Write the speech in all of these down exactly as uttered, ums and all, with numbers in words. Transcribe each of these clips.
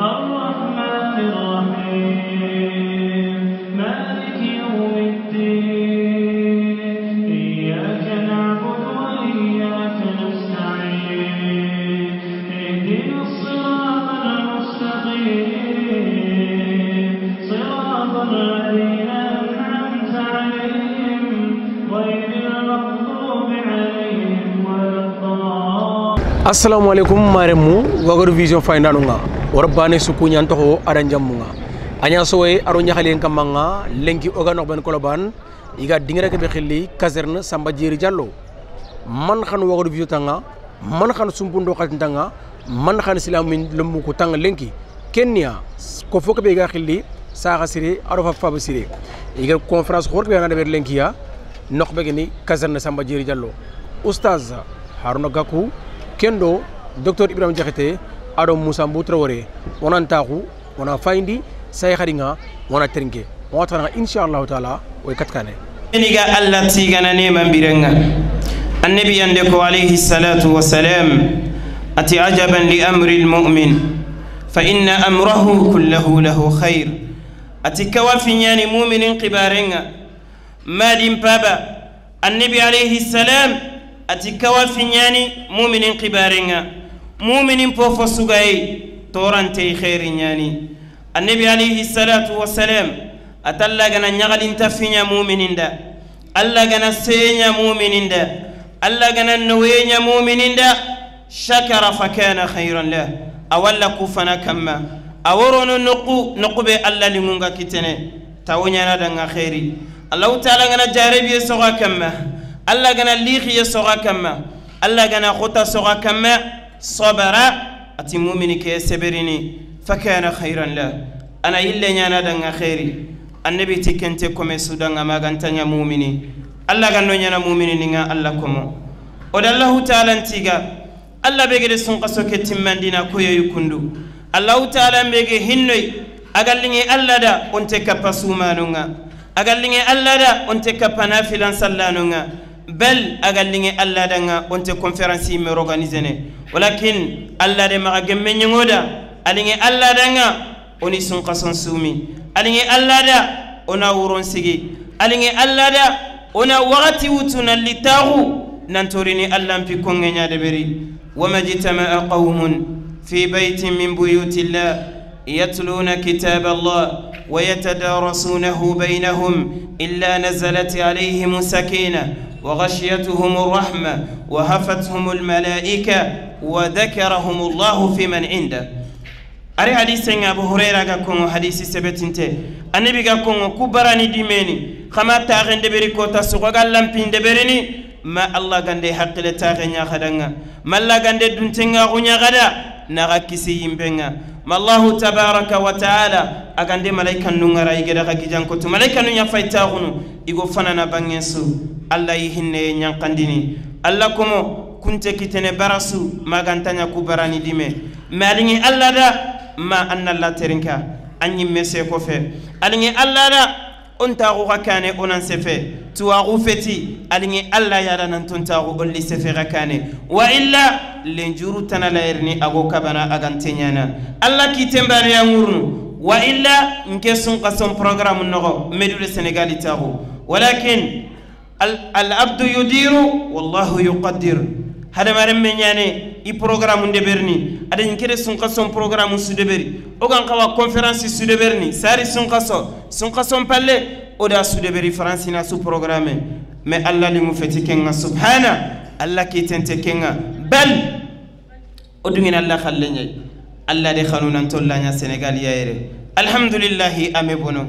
الرحمن الرحيم. مالك يوم الدين. إياك نعبد وإياك نستعين. اهدنا الصراط المستقيم. صراط الذين أنعمت عليهم غير المغضوب عليهم ولا الضالين. Assalamu alaikum, maremu, Wagadu Vision fayindanuŋa. Wara bane sukuɲantoho aranjammuŋa. Aɲasoye aro ɲaxaliyen kammaŋa, lenki oga noxben Koloban, iga diŋirake be xilli, caserne Samba Jeri Jallo. Man xanu Wagadu Vision taŋa, man xanu sumpundo xatintaŋa, man xanu silamin lommuku taŋa lenki. Kenya, ko foke be iga xilli, saxa sire, aro fa faba sire. Iga conférence xorke be anade ber lenkiya, noxbe geni, caserne Samba Jeri Jallo. Ustaz Haruna Gaku, kendo, Docteur Ibrahima Jaxate, ado Musa Mbu Traoré, wonantaxu, wona fayindi, sayi xariŋa, wona terinke. Wona taraŋa, inshallahu taala, woy katkane. Eniga Allah tigana neman birenga. Annabi yande ko alayhi salatu wa salam, ati ajaban li amri al-mu'min, fa inna amrahu kullahu lahu khair. Ati kawa fiɲani mu'minin xibarenga. Madin paba, Annabi alayhi salam, ati kawa fiɲani mu'minin xibarenga. Mu'minin pofo sugayi, torante i xeeri ɲani. Annabi alayhi salatu wa salam, ata Allah gana ɲaxalinta fiɲa mu'mininda. Allah gana seɲa mu'mininda. Allah gana noweɲa mu'mininda. Shakara fakana khairan lah. A walla kufana kamma. A worono noqu, noqu be Allah liŋunga kitene. Tawo ɲana danga xeeri. Allahu taala gana jarebiye soga kamma. Allah gana lixiye soga kamma. Allah gana xota soga kamma. Sabara, ati mu'mini ke seberini, fakana khairan lah. Ana yille ɲana danga xeeri. Annabi ti kente kome su danga magantaɲa mu'mini. Allah ganno ɲana mu'mini ninga Allah komo. Oda Allahu taala ntiga, Allah begede sunkaso ke timmandina koyoyu kundu. Allahu taala mbege hinnoy, agallinge Allah da onte kappa sumanunga. Agallinge Allah da onte kappa nafilan sallanunga. Bal agallinge Allah danga onte conférence yimme organisene. Walakin Allah de maga gemme ɲeŋoda. Alinge Allah danga oni sunkason sumi. Alinge Allah da ona wuron sigi. Alinge Allah da ona wakati wutu na litaxu. Nantorini Allah mpi konge ɲa deberi. وما اجتمع قوم في بيت من بيوت الله يتلون كتاب الله ويتدارسونه بينهم إلا نزلت عليهم السكينة وغشيتهم الرحمة وحفتهم الملائكة وذكرهم الله فيمن عنده. Ari hadise ŋa Abu Hurayra ga koŋo hadisi sebetinte. Annabi ga koŋo ku barani dimeni. Xama taxen deberi kota suxo ga lampin deberini. Ma Allah gande haqqile taxe ɲaxadaŋa. Ma Allah gande dunteŋa xuɲaxada. Naxa kisi yimbeŋa. Ma Allahu tabaraka wa taala. A gande malaikanu ŋara igeda xa gijankotu. Malaikanu ɲa faytaxunu. Igo fanana baŋen su. Allah yi hinne ɲankandini. Allah komo kunte kitene barasu. Magantaɲa ku barani dime. Ma aliŋe Allah da, ma anna Allah terinka, a ɲimme se kofe. Aliŋe Allah da, on taxu xa kane onan sefe. Tuwaxu feti, aliŋe Allah yada nan ton taxu olli sefe xa kane. Wa illa, lenjuru tana layirini ago kabana agante ɲana. Allah kiten bari ya ŋurunu. Wa illa, nke sunkason programme noxo, medule Senegali taxu. Walakin, Al-, al abdu yudiru, wallahu yuqaddir. Hadamaren me ɲane, i programme nde berni. Ada ɲinkere sunkason programme su de beri. Ogan kawa conférence su de berni. Sari sunkaso, sunkason palle, oda su de beri Faransi na su programme. Mais Allah limu feti kenga subhana. Allah kitente kenga. Bal. O duŋen Allah xalle ɲay. Allah de xanu nan tolla ɲa Senegal yayre. Alhamdulillahi ame bono.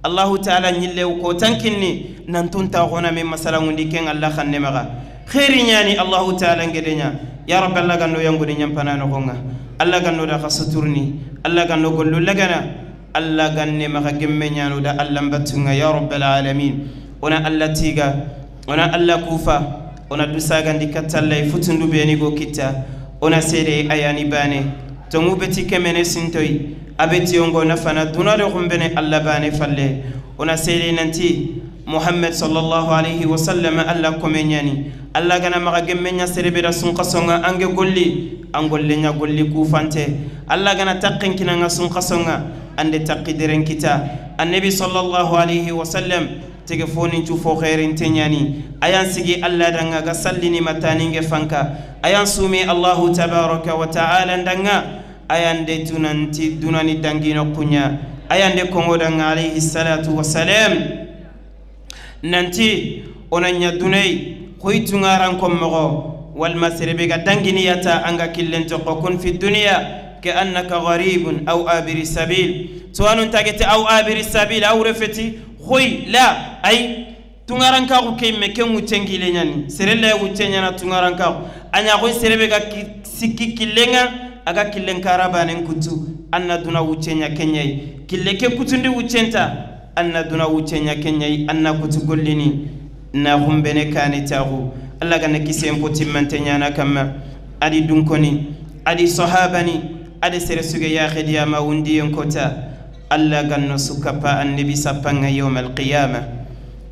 Allahu taala ɲille ko tankinni nan tunta xona men masala ŋundi ken Allah xanne maxa. Xeeri ɲani Allahu taala ngede ɲa. Ya Rabbi Allah ganno yangudi ɲampana no gonga. Allah ganno da xa suturni. Allah ganno gollu lagana. Alla ganne maxa gemme ɲanuda Alla mbattunga ya rabbal alamin. Ona Alla tiga, ona Alla kufa, ona dusagandi katta Alla e futundu beni go kitta. Ona seede a yani bane. Tongu beti kemene sintoy. A beti ongo nafana duna do xumbene Alla bane falle. Ona seede nanti Muhammad sallallahu alayhi wa sallam Alla kome ɲani. Alla gana maxa gemme ɲa serebe da sunxasonga ange golli. އަނގޮށްލެންޏާ ގޮށްލި ކޫފާންތެ. އައްލާ ގަނަ ތައްޤިން ކިނަން އަސުން ޚަސޮންއަށް އަންޑެ ތައްޤި ދެރެން ކިތާ. އައްނަބީ ޞައްލައްލާހު ޢަލައިހި ވަސައްލަމް ތެގެ ފޯނިން ޗުފޯ ޚައިރިން ތެންޏާނީ. އަޔާން ސިގި އައްލާ ޑަންއާ ގަސްއައްލިނި މަތާނީންގެ ފަންކަ. އަޔާން ސޫމީ އައްލާހު ތަބާރަކަ ވަ ތަޢާލާ ޑަންއާ. އަޔާން ދެ ދުނަންތި ދުނަނި ދަންގި ނޮއްކުންޏާ. އަޔާން ދެ ކޮން އޮޑަން ޢަލައިހިއްޞަލާތު ވައްސަލާމް. ނަންތި، އޮނަންޏަ ދުނައި، ހުއި ތުނގާރަން ކޮށްމަގޯ، ވަލްމަ ސެރެބޭގަ ދަންގި ނިޔަތާ އަނގަ ކިއްލެން ތޮއްކޮ ކުން ފިއްދުނިޔާ، ކައަންނަކަ ޣަރީބުން އައު އާބިރި ސަބީލް. ސުވާލުން ތާގެތެ އައު އާބިރި ސަބީލް އައުރެ ފެތި، ހުއި، ލާ، އައި، ތުނގާރަންކާކު ކެއިންމެ ކެއު އުއްޗެން ގީލެންޏަނީ. ސެރެއްލައި އުއްޗެންޏަނާ ތުނގާރަންކާކު. އަންޏާ ހުއި ސެރެބޭގަ ކި-، ސިއްކި ކިއްލެން އަ-، އަގަ ކިއްލެން ކާރާބާނެން ކުއްތު. އަންނަ ދުނަ އުއްޗެންޏަ ކެންޏައި. ކިއްލެކެ ކުތުންޑި އުއްޗެންތާ. އަންނަ ދުނަ އުއްޗެންޏަ ކެންޏައި އަންނަ ކުތު ގޮށްލިނީ. ނަހުން ބެނެ ކާނެތާހު. އައްލާ ގަންނަ ކިސެއިން ފޮތިން މަންތެންޏާނާ ކަމަށް. އަދި ދުންކޮނި. އަދި ސަހާބަނި. އަދި ސެރެސުގެ ޔާ ޚެދިޔާމަ އުންދީއެން ކޮތަ. އައްލާ ގަންނަ ސުކަޕާ އަންނެބި ސައްޕަން ޔައުމަލް ޤިޔާމަ.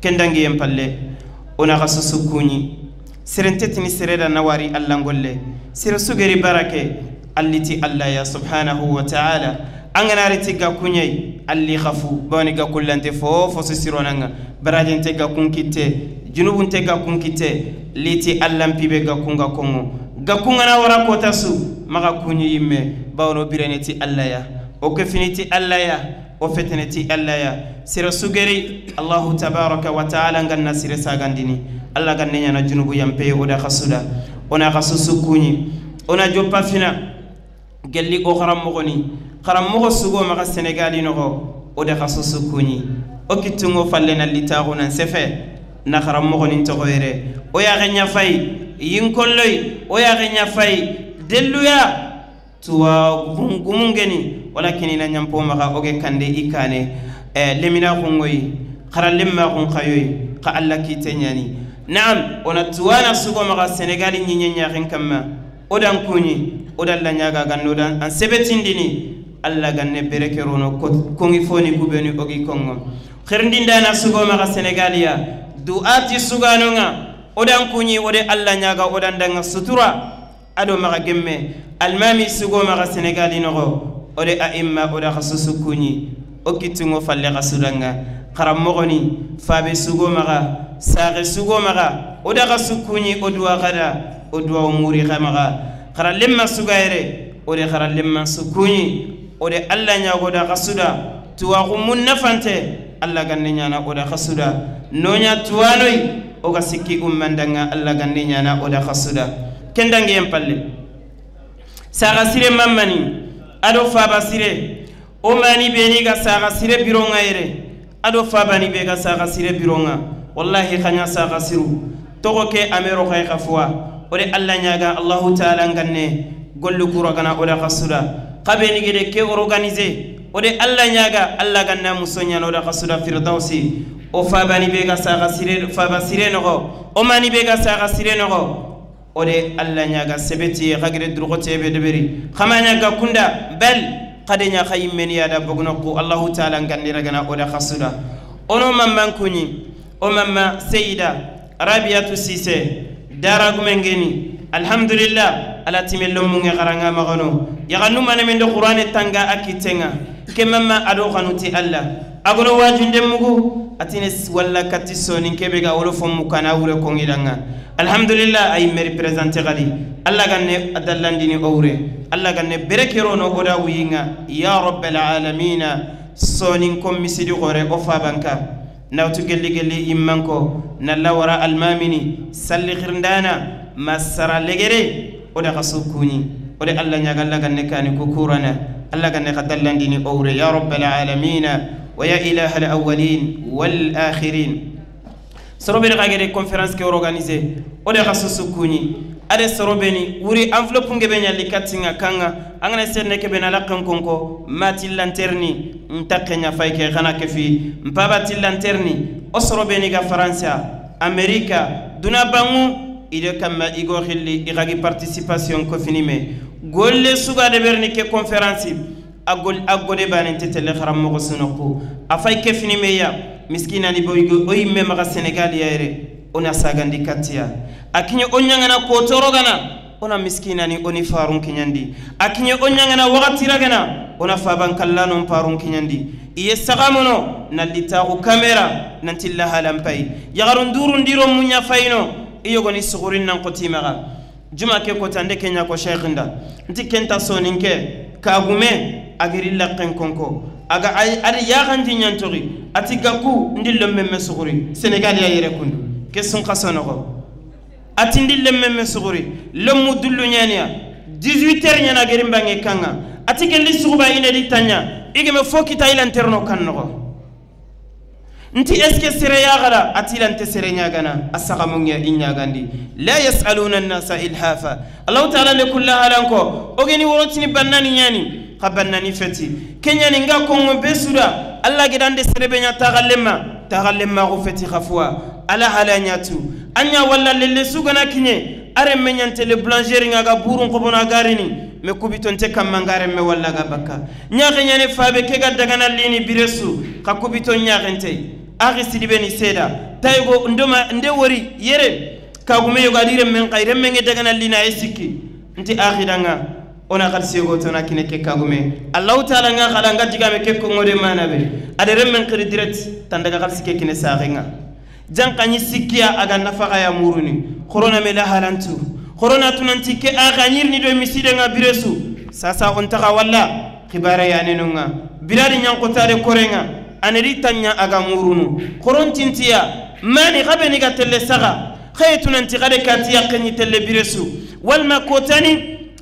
ކެންދަންގިއެން ޕައްލެ. އޮނަ ޚަސުސު ކުނި. ސެރެން ތެތިނި ސެރެރަ ނަވާރި އައްލަންގޮށްލެ. ސިރަސުގެ ރިބަރަކެ އައްލިތި އައްލަޔާ ސުބްޙާނަހޫ ވަތަޢާލާ. އަނގަނާރިތި ގަ ކުންޏައި އައްލި ޚަފު ބަވަނި ގަ ކުއްލަންތެ ފޯ ފޮސި ސިރޮނަން. ބަރާޖެންތެ ގަ ކުން ކިއްތެ، ޖުނުބުންތެ ގަ ކުން ކިއްތެ، ލީތި އައްލަން ޕިބެ ގަ ކުން ގަ ކޮން. ގަ ކުން އަނާ ވަރަށް ކޯތަސު މަގަ ކުންޏިއިންމެ ބަވަނޯ ބިރެނެތި އައްލަޔާ. އޮކެފިނިތި އައްލަޔާ. އޮފެތެނެތި އައްލަޔާ. ސިރަސުގެރި އައްލާހު ތަބާރަކަ ވަ ތަޢާލާ ގަންނަ ސިރަސާ ގަންދިނި. އައްލާ ގަންނެ ޔަނަ ޖުނުބު ޔަންޕޭ އޮޑަ ޚަސުޑަ. އޮނަ ޚަސުސު ކުނި. އޮނަ ޖޮއްޕަ ފިނަ. ގެއްލި އޯ ޚަރަމްމޮގޮނި. ޚަރަމްމޮގޮ ސުގޯ މަގަ ސެނެގާލި ނޮގޯ. އޮޑަ ޚަސުސު ކުނި. އޮކިތުން އޮ ފައްލެ ނައްލި ތާގު ނަން ސެފެ. ނަ ޚަރަމްމޮގޮނިން ތޮގޮއެރެ. އޮޔާގެ ންޏަ ފައި. އިންކޮށްލޮއި. އޮޔާގެ ންޏަ ފައި. ދެއްލުޔާ. ތުވާ ގުމުން ގުމުންގެނި، ވަލާކިން އިނަ ންޏަން ޕޯމަގަ އޮގެ ކަންޑެ އިކާނެ، އެ، ލެމިނާ ހުން އޮތް، ޚަރަ ލެއްމާ ހުން ކަޔޮތް، ކަ އައްލަ ކީތެންޏާނީ. ނަޢަމް، އޮނަ ތުވާނަ ސުގޮމަގަ ސެނެގާލި ނިންޏެންޏާ ހެންކަމަ، އޮޑަން ކުނި، އޮޑަށް ލަންޏާގަ ގަންނޯޑަން އަން ސެބެތިން ދިނި، އައްލަ ގަންނެ ބެރެކެރޯނޯ ކޮ-، ކޮން އިފޯނި ކުބެނި އޮގި ކޮން އޮ. ޚިރިންޑިންޑާނަ ސުގޮމަގަ ސެނެގާލިޔާ، ދުއާތި ސުގާނޯން އަ، އޮޑަން ކުނި، އޮޑެ އައްލަ ންޏާގަ އޮޑަން ޑަން އަ ސުތުރާ. އަޑު މަގަ ގެންމެ، އަލްމާމީ ސުގޯ މަގަ ސެނެގާލި ނޮގޯ، އޮޑެ އައިއްމާ އޮޑަ ޚަސުސު ކުނި، އޮކިތުން އޮ ފައްލެ ޚަސު ރަންގަ، ޚަރަމްމޮގޮނި، ފާބެ ސުގޯ މަގަ، ސާގެ ސުގޯ މަގަ، އޮޑަ ޚަސު ކުނި، އޮޑުވާ ޣަދަ، އޮޑުވާ އުމޫރި ޚަމަގަ، ޚަރަ ލެއްމަ ސުގާއެރެ، އޮޑެ ޚަރަ ލެއްމަ ސު ކުނި، އޮޑެ އައްލަ ންޏާގަ އޮޑަ ޚަސުޑަ، ތުވާ ހުމުން ނަފަންތެ، އައްލަ ގަންނެ ންޏާނަ އޮޑަ ޚަސުޑަ، ނޯންޏާ ތުވާނޮތް، އޮގަ ސިއްކި އުއްމަން ދަންގަ، އައްލަ ގަންނެ ންޏާނަ އޮޑަ ޚަސުޑަ. ކެންދަންގެ އެން ޕައްލެ. ސާގަ ސިރެ މަންމަނި، އަޑޯ ފާބަ ސިރެ، އޮމާނި ބޭނީގަ ސާގަ ސިރެ ބިރޮން އައިރެ، އަޑޯ ފާބަނި ބޭގަ ސާގަ ސިރެ ބިރޮން އަ، ވައްލާހި ޚަންޏާ ސާގަ ސިރު، ތޮގޮކެ އަމެރޯ ހައި ޚަފުވާ، އޮޑެ އައްލަ ންޏާގަ އައްލާހު ތަޢާލާ ގަންނެ، ގޮއްލު ކުރަގަނަ އޮޑަ ޚަސުޑަ، ކަބޭނިގެ ދެ ކެ އޮރޮގަނިޒޭ، އޮޑެ އައްލަ ންޏާގަ އައްލަ ގަންނަ މުސޮންޏާ އޮޑަ ޚަސުޑަ ފިރުދައުސީ، އޮ ފާބަނި ބޭގަ ސާގަ ސިރެ، ފާބަ ސިރެ ނޮގޯ، އޮމާނި ބޭގަ ސާގަ ސިރެ ނޮގޯ، އޮޑެ އައްލަ ންޏާގަ ސެބެތި އެ ހަގިރެ ދުރުގޮތެ ބެދެބެރި. ޚަމާ ންޏާގަ ކުންޑަ ބަލް ޤަދެ ންޏާ ޚައި މެނިޔާދަ ބޮގުނޮއްކު އައްލާހު ތަޢާލާ ގަންނިރަގަނަ އޮޑަ ޚަސުޑަ. އޮނޯ މަންމަން ކުނި. އޮ މަންމަ ސެއިދަ. ރާބިޔާތު ސީސެ. ދާރާގުމެންގެނި. އަލްޙަމްދުލިއްލާ. އަލާ ތިމެއްލޮމުން އެ ގަރަނގާ މަގަނޯ. ޔަގަންނު މަނެމެންޑު ޤުރުއާނެއް ތަންގާ އަކި ތެނގާ. ކެ މަންމަ އަޑޯ ޚަނުތި އައްލަ. އަގުނު ވާ ޖުންޑެއްމުގު އަތިނެސް ވައްލަ ކައްތި ސޯނިން ކެބެގަ އޮޅު ފޮންމު ކަނާ އުރެ ކޮން އިރަނގަ. އަލްޙަމްދުލިއްލާ އައި މެރި ޕްރެޒެންޓެ ގަދި. އައްލަ ގަންނެ އަދައްލަން ދިނި އޮއުރެ. އައްލަ ގަންނެ ބެރެކެރޯނޯ އޮޑާ ވުއިންގަ. ޔާ ރައްބަލް ޢާލަމީނަ. ސޯނިން ކޮން މިސިޑި ގޮރެ އޮފާ ބަންކަ. ނައުތު ގެއްލި ގެއްލި އިއްމަންކޮ. ނައްލަ ވަރަ އަލްމާމިނި. ސައްލި ޚިރިންޑާނަ. މައްސަރަ ލެގެރެ. އޮޑަ ޚަސު ކުނި. އޮޑެ އައްލަ ންޏާގަ އައްލަ ގަންނެ ކާނި ކުކޫރަނަ. އައްލަ ގަންނެ ކަ ދައްލަން ދިނި އޮއުރެ. ޔާ ރައްބަލް ޢާލަމީނަ. ވަޔާ އިލާހަލް އައްވަލީން ވަލް އާޚިރީން. ސޮރޮބެނި ކަގެރެ ކޮންފެރެންސް ކެ އޮރޮގަނިޒޭ. އޮޑެ ޚަސުސު ކުނި. އަރެ ސޮރޮބެނި ވުރި އަންފްލޮޕުންގެ ބެންޏަށް ލިކައްޗިން އަކަން އަ، އަނގަނަ ސެންނެކެ ބެނަލައްކަން ކޮންކޮ، މާ ތިއްލަން ތެރެނި، ތައްކެންޏާ ފައިކެ ޚަނާކެފި، ޕާބާ ތިއްލަން ތެރެނި، އޮ ސޮރޮބެނިގަ ފަރަންސާ، އަމެރިކާ، ދުނާ ބަންގު، އިރެކަމްމަ އިގޯ ހިއްލި އިގަގި ޕަރްޓިސިޕަސިއޮން ކޮފިނިމެ، ގޮއްލެ ސުގާ ދެބެރެނި ކެ ކޮންފެރެންސި، އަގޮލް އަގޮޑެ ބާނެން ތެތެލެ ޚަރަމް މޮގޮސުނޮކު. އަފައި ކެފިނިމެޔަ، މިސްކީނާ ލިބޮއިގޮ އޮއިމެ މަގަ ސެނެގާލިޔާއެރެ، އޮނަސާގަނޑި ކައްތިޔާ. އަކިނި އޮންޏަނގަނަ ކޯތޯރޮގަނަ، އޮ އޮނަ މިސްކީނާނީ އޮނި ފާރުން ކިންޏަންދީ. އަކިންޏެއް އޮންޏަނގަނާ ވަގަތި ރަގަނާ އޮނަ ފާބަން ކަށްލާނުން ފާރުން ކިންޏަންދީ. އިއެއް ސަގާމުނޯ ނައްލި ތާގު ކަމޭރާ ނަންތިއްލާ ހާލަން ފައި. ޔަގަރުން ދޫރުން ދީރޯ މުންޏާ ފައިނޯ. އިޔޮގޮނި ސުގުރިންނަން ކޮތީމަގަ. ޖުމާކެ ކޮތަން ދެކެންޏާ ކޮށޭ ކިންދާ. ންތި ކެންތާ ސޯނިންކެ ކާގުމޭ އަގިރި ލައްކެން ކޮންކޯ. އަގަ އައި އަރި ޔާގަން ޖިންޏަން ތުގި. އަތި ގަކު ންޑި ލޮންމެންމެ ސުގުރި. ސެނެގާލިއާ އިރެކުން. ކެއްސުން ކަސޯނަގޯ. އަތިންޑި ލެއްމެންމެ ސުގުރި، ލޮންމު ދުއްލު ނޭނިޔާ، ދިޒުވިތެރި ނޭނާ ގެރިން ބަނގެ ކަންއާ، އަތިގެ ލިސްގުބާ އިނެދި ތަންޏާ، އިގެމެ ފޯކި ތައިލަން ތެރުނޯ ކަންނޮގޯ. ންތި އެސްކެ ސެރެޔާގަލާ، އަތިލަން ތެ ސެރެންޏާގަނާ، އައްސަގަމުން އެ އިންޏާގަންދީ. ލާ ޔަސްއަލޫނަ ނާސަ އިލްހާފާ. އަލްލާހު ތަޢާލާ ލެކުއްލާ ހާލަންކޯ، އޮގެނި ވަރޮތިނި ބަންނަނި ޔާނި. ކަބަންނަނި ފެތި. ކެންޏަނި އިނގާ ކޮން ބޭސުރާ، އައްލާގެ ޑަންޑެ ސެރެބެންޏާ ތާގަށް ލެއްމާ، ތާގަށް ލެއްމާ ގުފެތި ޚަފުވާ. އަލަ ހަލަންޏާތު. އަންޏާ ވައްލަ ލެއްލެ ސުގަނާ ކިންޏެ. އަރެއްމެންޏަން ތެލެ ބުޅަން ޖޭރިނގާގަ ބޫރުން ކޮބުނާ ގާރިނި. މެ ކުބިތޮން ތެ ކަމަން ގާރެއްމެ ވައްލާގަ ބައްކާ. ންޏާގެ ނޭނެ ފާބެ ކެގަ ދަގަނަށް ލީނި ބިރެސު. ކަ ކުބިތޮން ންޏާގެން ތެއް. އާގި ސިޑިބެނި ސޭދާ. ތައިގޯ ންޑޮމަ ންޑެވޮރި ޔެރެ. ކާގުމެ ޔޮގާ ދީ ރެއްމެން ކައި ރެއްމެންގެ ދަގަނަށް ލީނާ އެ ސިއްކި. ންތި އާގި ދަނގާ. އޮނަ ކަރްސިޔަ ގޯތޯނާ ކިނެކެ ކާގުމޭ. އައްލާހު ތަޢާލާ ގާ ގަޖިގާމެ ކެއްކޮން އޮރެ މާނަވެ. އަދެ ރެއްމެން ކިރި ދިރެތި ތަންދަގަ ކަރްސިކެ ކިނެ ސާގެން އާ. ޖަން ކަންޏި ސިއްކިޔާ އަގަ ނަފަގަޔާ މޫރުނި. ކޮރޯނާ މެ ލަހާލަންތު. ކޮރޯނާ ތުނަންތި ކެ އާ ގަންޏިރި ނިޑޮއި މިސީޑެން އާ ބިރެސު. ސާސާ އޮންތަގަ ވައްލާ. ޚިބާރަޔާ ނެނުން އާ. ބިރާރި ންޏަން ކޮތާދެ ކޮރެން އާ. އަނެރި ތަންޏާ އަގަ މޫރުނު. ކޮރޯން ތިންތިޔާ. މާނި ގަބެނިގަ ތެއްލެ ސަގަ. ޚައި ތުނަންތި ގަޑެކާ ތިޔަ ކެންޏި ތެއްލެ ބިރެސު. ވަލްމަ ކޯތަނި.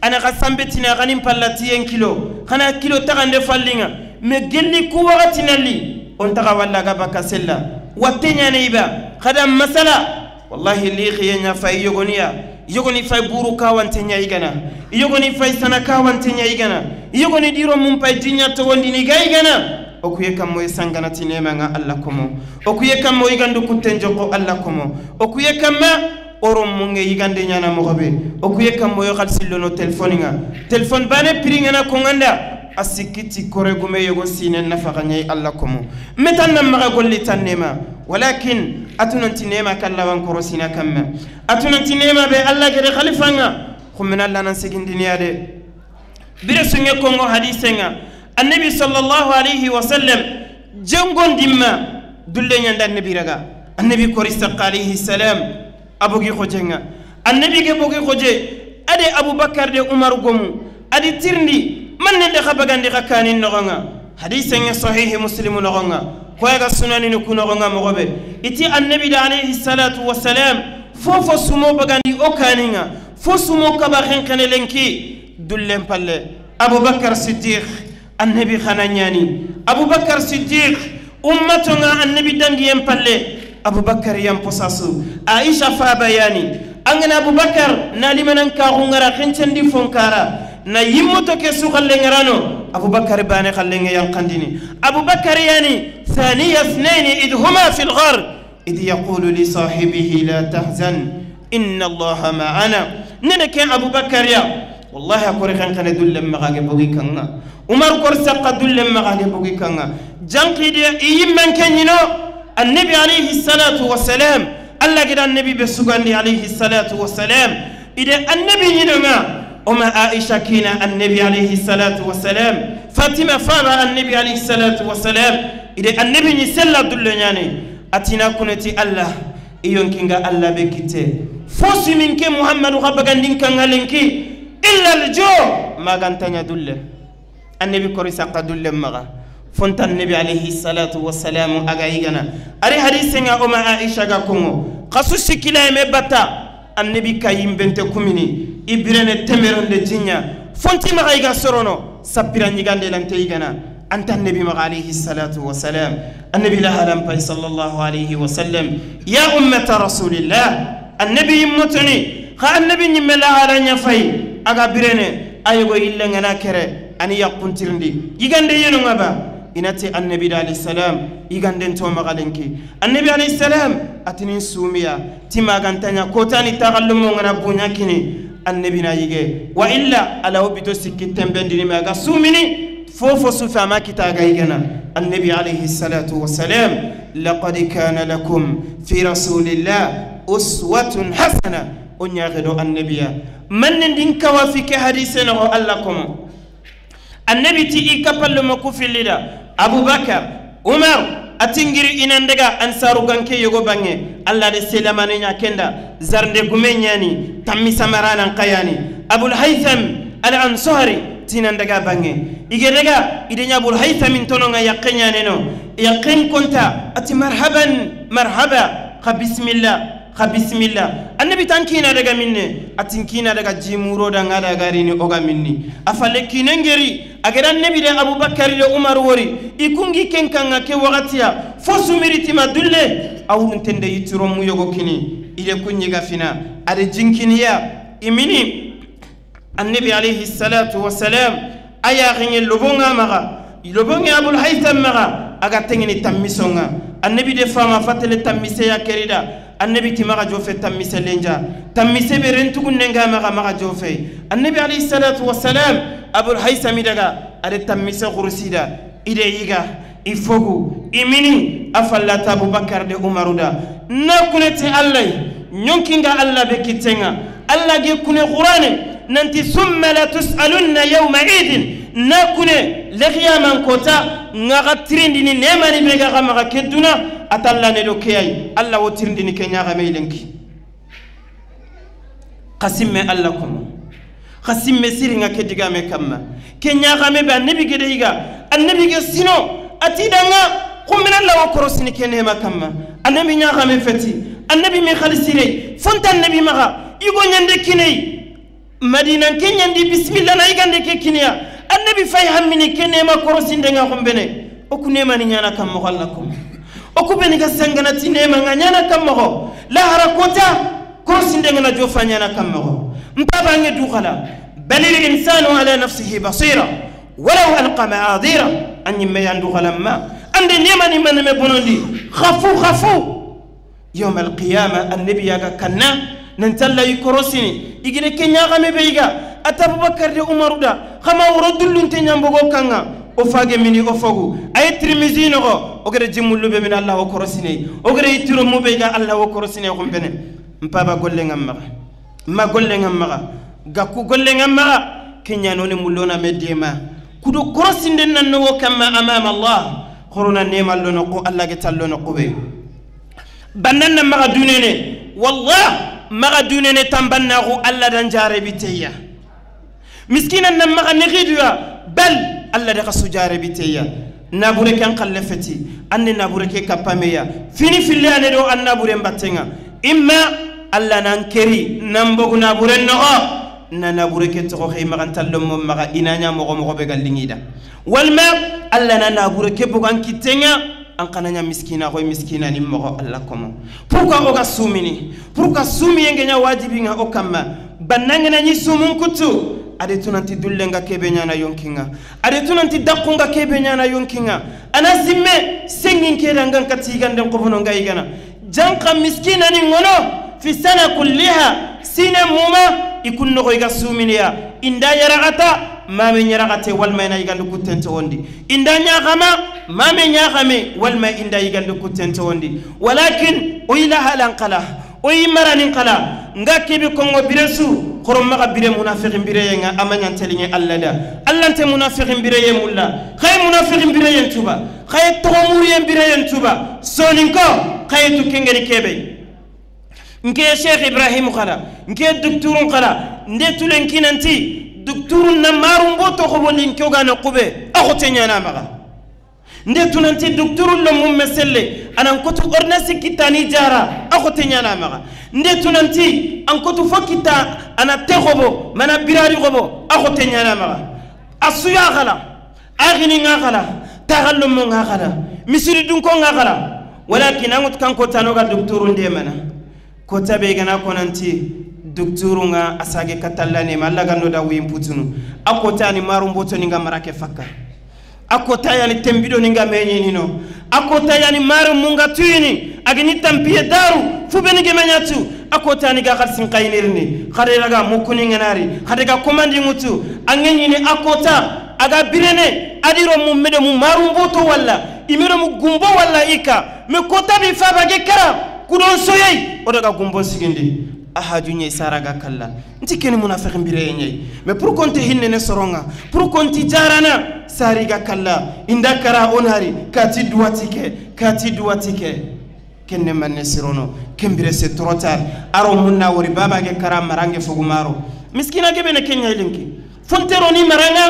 އަނަގަ ސަނބެތިނާ ގަނިން ޕައްލަ ތިޔެން ކިލޯ. ކަނާ ކިލޯ ތަގަން ދެ ފައްލިނގ. މެ ގެއްލި ކުވަގަތި ނައްލި. އޮންތަގަ ވައްލާގަ ބަކަ ސެއްލަ. ވައްތެންޏާ ނެއިބާ. ކަދަ މަސަލަ. ވައްލާހި ލީ ޚިޔެންޏާ ފައި ޔޮގޮނިޔާ. ޔޮގޮނި ފައި ބޫރު ކާވަން ތެންޏާ އިގަނަ. ޔޮގޮނި ފައި ސަނަ ކާވަން ތެންޏާ އިގަނަ. ޔޮގޮނި ދީރޮ މުން ފައި ޖިންޏާ ތޮވަން ދިނި ގައިގަނަ. އޮކުޔެ ކަންމޮޔެ ސަންގަނަތި ނޭމަން އަ އައްލަ ކޮމޯ. އޮކުޔެ ކަންމޮ އިގަންޑު ކުއްތެން ޖޮކޮ އައްލަ ކޮމޯ. އޮކުޔެ ކަންމަ އޮރޮން މުންގެ އިގަންޑެ ނާނަ މޮގޮބެ. އޮކުޔެ ކަންމޮޔޮ ކަލް ސިއްލޮނޯ ތެލްފޯނިން އާ. ތެލްފޯން ބާނެ ޕިރިން އަނާ ކޮން އަންޑާ. އަ ސިއްކި ތިއްކޮރެ ގުމޭ ޔޮގޮން ސީނެން ނަފަގަ ނެތް އައްލަ ކޮމޯ. މެ ތަންނަ މަގަ ގޮއްލި ތަން ނޭމާ. ވަލާކިން އަތުނަން ތި ނޭމާ ކައްލަވަން ކޮރޮސިނާ ކަންމަ. އަތުނަން ތި ނޭމާ ބޭ އައްލާގެ ރެ ޚަލީފާން އާ. ޚުމެން އައްލާނަން ސިގިން ދިނިޔާ ދޭ. ބިރެސުން އެ ކޮން އޮ ހަދީސެއް އާ. އައްނަބީ ޞައްލައްލާހު ޢަލައިހި ވަސައްލަމް ޖަންގޮން ދިންމަ ދުއްލެންޏަން ދަ އައްނަބީ ރަގަ. އައްނަބީ ކޮރި ސައްކަ ޢަލައިހިއްސަލާމް އަ ބޮގި ޚޮޖެން އާ. އައްނަބީގެ ބޮގި ޚޮޖެ އަދެ އަބޫބަކަރް ދެ ޢުމަރު ގޮމު. އަދި ތިރިންދި މަންނެން ދެ ޚަބަގަން ދެ ޚަކާނިން ނޮގޮން އާ. ޙަދީޘެއް ޞަޙީޙު މުސްލިމު ނޮގޮން އާ. ކޮއެގަ ސުނަނި ނުކު ނޮގޮން އާ މޮގޮބެ. އިތި އައްނަބީ ދާ ޢަލައިހިއްޞަލާތު ވައްސަލާމް ފޯ ފޯ ސުމޯ ބަގަން ދި އޮކާނިން އާ. ފޯ ސުމޯ ކަބަ ޚެން ޚެނެލެންކި ދުއްލެން ޕައްލެ. އަބޫބަކަރް ޞިއްދީޤް އައްނަބީ ޚަނަންޏާނީ. އަބޫބަކަރް ޞިއްދީޤް އުއްމަތުން އާ އައްނަބީ ދަންގިޔެން ޕައްލެ. އަބޫބަކަރް ޔަން ޕޮސާސު. ޢާއިޝާ ފާބަޔާނީ. އަނގަނ އަބޫބަކަރް ނާ ލިމަނަން ކާ ހުން އަރާ ޚެންޗެން ދި ފޮން ކާރާ. ނަ އިއްމުތޮކެ ސު ކައްލެން އަރާނޯ. އަބޫބަކަރް ބާނެ ކައްލެން އެ ޔަން ކަންދިނީ. އަބޫބަކަރް ޔާނީ ثاني اثنين إذ هما في الغار إذ يقول لصاحبه لا تحزن إن الله معنا. ނެނެކެ އަބޫބަކަރްޔާ. ވައްލާހި ކޮރި ޚެން ޚެނެ ދުއްލެން މަގާގެ ބޮގި ކަން އާ. ޢުމަރު ކޮރި ސައްކަ ދުއްލެން މަގާގެ ބޮގި ކަން އާ. ޖަން ކީދިޔަ އިއްމަން ކެންޏިނޯ. އައްނަބީ ޢަލައިހިއްޞަލާތު ވައްސަލާމް. އައްލާގެ އައްނަބީ ބެ ސުގަންދި ޢަލައިހިއްޞަލާތު ވައްސަލާމް. އިދެ އައްނަބީ ނިނުމާ. އޮމަ ޢާއިޝާ ކީނާ އައްނަބީ ޢަލައިހިއްޞަލާތު ވައްސަލާމް. ފާތިމާ ފާބާ އައްނަބީ ޢަލައިހިއްޞަލާތު ވައްސަލާމް. އިދެ އައްނަބީ ސެއްލާ ދުއްލެންޏާނީ. އަތިނާ ކުނެތި އައްލާ. އިޔޮން ކިނގ އައްލާ ބެކިތެ. ފޯސިމިން ކެ މުޙައްމަދު ޚަބަގަން ދިން ކަން އަލެންކި. އިއްލަލް ޖޯ. މާގަންތަންޏާ ދުއްލެ. އައްނަބީ ކޮރި ސައްކަ ދުއްލެން މަގާ. ފޮންތަ އައްނަބީ ޢަލައިހިއްޞަލާތު ވައްސަލާމު އަގައިގަނަ. އަރި ޙަދީޘެއް އާ އޮމަ ޢާއިޝާގަ ކޮން އޮ. ޚަސު ޝިކިލާއެ މެ ބަތާ. އައްނަބީ ކައިން ބެންތެ ކުމިނި. އިބްރެނެ ތެމެރުން ދެ ޖިންޏާ. ފޮންތި މަގައިގަ ސޮރޮނޯ. ސައްޕިރަން އިގަން ދެލަން ތެއިގަނަ. އަންތަ އައްނަބީ މަގަ ޢަލައިހިއްޞަލާތު ވައްސަލާމް. އައްނަބީ ލަހާލަން ފައި ޞައްލައްލާހު ޢަލައިހި ވަސައްލަމް. يا أمة رسول الله. އައްނަބީ އިއްމަތުނި. ޚާ އައްނަބީ ނިންމެ ލަހާލަންޏާ ފައި. އަގަ ބިރެނެ. އަޔަގޮ އިއްލަން އަނާ ކެރެ. އަނި ޔައްކުން ތިރިންދި. އިގަން ދެއްޔެނުން އަބަ. އިނަތި އައްނަބީ ޢަލައިހިއްސަލާމް. އިގަން ދެން ތޯ މަގަލެންކި. އައްނަބީ ޢަލައިހިއްސަލާމް. އަތިނިން ސޫމިޔާ. ތިމާގަންތަންޏާ ކޯތާނި ތާގައްލުމުން އަނާ ބޫންޏާ ކިނި. އައްނަބީނާ އިގެ. ވައިއްލަ އަލައު ބިދޮ ސިއްކި ތެންބެން ދިނިމާގަ ސޫމިނި. ފޯ ފޯ ސުފާ މާ ކިތާގައިގަނަ. އައްނަބީ ޢަލައިހިއްސަލާތު ވައްސަލާމް. لقد كان لكم في رسول الله أسوة حسنة. O ɲaaxedo annabiya. Manne ndin kawa fike hadise noxo Alla komo. Annabi ti i kapallo ma ku fillida. Abubakar, Umar, a tingiri i nan daga Ansaru ganke yogo banŋe. Alla de selamane ɲa kenda. Zarnde gume ɲani. Tammi samaranan kayani. Abul Haytham al Ansari ti nan daga banŋe. I ge daga i de ɲa Abul Haythamin tono ŋa yaqqe ɲaneno. Yaqqen konta a ti marhaban, marhaba, xa bisimilla. Xa bisimilla. Annabi tan kiina daga minne, a tin kiina daga jimuroda ŋa da garini oga minni. A falle kiinen geri, a gera annabi de Abubakari de Umaru wori, i kungi ken kaŋa ke wagatiya, fo sumiri tima dulle, a wuruntende yittiron mu yogo kini, i de kuɲiga fina, a de jinkiniya, i mini. Annabi alayhi salatu wasalam, a yaaxeŋe loboŋa maxa, loboŋe Abul Haytham maxa, a ga teŋini tammisoŋa. Annabi de fama fatele tammiseya kerida. Annabi ti maxa jofe tammise lenja. Tammise be rentugunnenga maxa maxa jofe. Annabi alayhi salatu wasalam, Abul Haythami daga, a de tammise xurusida. I de yiga, i fogu, i mini, a fallata Abubakar de Umaru da. Na kune ti Alla, ɲonkinga Alla be kitteŋa. Alla ge kune Qur'ane, nanti, "Summa la tus'alunna yawma idin." Na kune, le qiyaman kota, ŋa xa tirindini nemani be ga xa maxa ke duna, a talla ne do ke ay. Alla wo tirindini ke ɲaxame i lenki. Xa simme Alla komo. Xa simme siriŋa ke digame kamma. Ke ɲaxame be annabi ge de yiga. Annabi ge sino. A ti daŋa. Xo men Alla wo korosini ke nema kamma. Annabi ɲaxame feti. Annabi mi xalisire. Fonta annabi maxa. Yugo ɲande kinei. Madina ke ɲandi bisimilla na yigande ke kiniya. Annabi fay hammini ke nema korosinde ŋa xo bene. O ku nemani ɲana kamma Alla komo. O ku beni ga sangana ti nema ŋa ɲana kamma xo. Lahara kota. Korosinde ŋa na jofa ɲana kamma xo. Mpa bange du xala. Balil insanu ala nafsihi basira. Walaw alqa ma'adira. Anyi me yandu xala ma. Ande nema ni man me bonondi. Khafu, khafu. Yawma alqiyama, annabi yaga kanna. Nan talla yi korosini. Igire ke ɲaxame be yiga. Ata Abubakar de Umaru da. Xama woro dullunte ɲambogo kaŋa. O fage mini o fogu. Aye Tirmizi noxo. O gere jimullu be min Alla wo korosine. O gere itiro mu be yiga Alla wo korosine xumbene. Mpa ba golle ŋa maxa. Ma golle ŋa maxa. Gakku golle ŋa maxa. Ke ɲanone mullona me dema. Kudo korosinden nan no wo kamma amama Allah. Xorona nema lono ko Alla ge tallono ko be. Bannan nan maxa dunene. Wallah, maxa dunene tambannaxu Alla dan jarebi teya. Miskinan nan maxa nixiduya, bal Alla de xa su jarebi teya. Nabure ke an xalle feti, an ne nabure ke kappameya. Fini fille ane do an nabure mbattenŋa. Imma Alla nan keri, nan bogu naburen noxo. Na nabure ke toxo xey maxan tallon mo maxa i na ɲa moxo moxo be galliŋida. Walma Alla na nabure ke bogu an kittenŋa. An xana ɲa miskina xoy miskina ni moxo Alla komo. Pourquoi o ga sumini? Pourquoi sumiye nge ɲa wajibi ŋa o kamma? Bannange na ɲi sumun kuttu. A de tunanti dulle ŋa kebe ɲana yonki ŋa. A de tunanti dakku ŋa kebe ɲana yonki ŋa. Ana simme sengin ke da ŋan kati ganden kobono ŋa igana. Janka miskina ni ŋono. Fi sana kulliha. Sine muma. I kun noxo i ga suminiya. Inda yaraxata. Mame ɲaraxate walma ina igandi kuttente wondi. Inda ɲaxama, mame ɲaxame, walma inda yigande kuttente wondi. Walakin, o yi lahalan kala, o yi maranin kala, nga kebe kongo bire su, xoro maxa bire munafiqin bire ye nga a ma ɲanteliŋe Alla da. Alla nte munafiqin bire ye mulla, xaye munafiqin bire yen tuba, xaye toxo muriyen bire yen tuba, soninko, xaye tu kengeni kebe. Nke Sheikh Ibrahim xala, nke dukturun xala, nde tulen kinanti, dukturun na marun boto xobo linke o gana kube, a xote ɲana maxa. Nde tunanti dukturun lo mumme selle, anan kotu ordonnance kittani jara, a xote ɲana maxa. Nde tunanti, an kotu fo kitta, ana te xobo, mana birari xobo, a xote ɲana maxa. A suya xala. Axini ŋa xala, taxallummo ŋa xala, misiri dunko ŋa xala. Walakin a ŋut kan kotano ga dukturun demana. Kota be gana konanti dukturu ŋa a sage katalla nema Alla gando da wiyin putunu. A kota ni marun boto ni nga marake fakka. A kota yani tembido ni nga meɲinino. A kota yani marun munga tuyini. Agini tampiye daru. Fu beni ge maɲatu. A kota ni ga xalsin kayinirni. Xade raga mukuni ŋanari. Xade ga komandi ŋutu. A ŋeɲini a kota. A ga birene, a diro mu mede mu marun boto walla, i mede mu gumbo walla i ka, me kota bi faba ge kara, kudon soyey, o daga gumbo sigindi. އަހާ ޖުންޏެއް ސާރާގާ ކައްލާ. ންޗި ކެނި މުނާފިޤިން ބިރޭ އެންޏެއް. މެ ޕުރުކޮންތި ހިންނެނެ ސޮރޮނގާ. ޕުރުކޮންތި ޖާރާނާ ސާރީގާ ކައްލާ. އިންދާ ކަރާ އޮނާރި ކާތި ޑުވަތިކެ. ކާތި ޑުވަތިކެ. ކެންނެ މަންނެ ސިރޮނޯ. ކެންބިރެ ސެ ތުރޮތާރ. އަރޯ މުންނާ ވޮރި ބާބާގެ ކަރާ މަރާނގެ ފޮގު މާރޯ. މިސްކީނާގެ ބެނެ ކެން އައިލިންކި. ފޮންތެރޯނީ މަރާނގާ.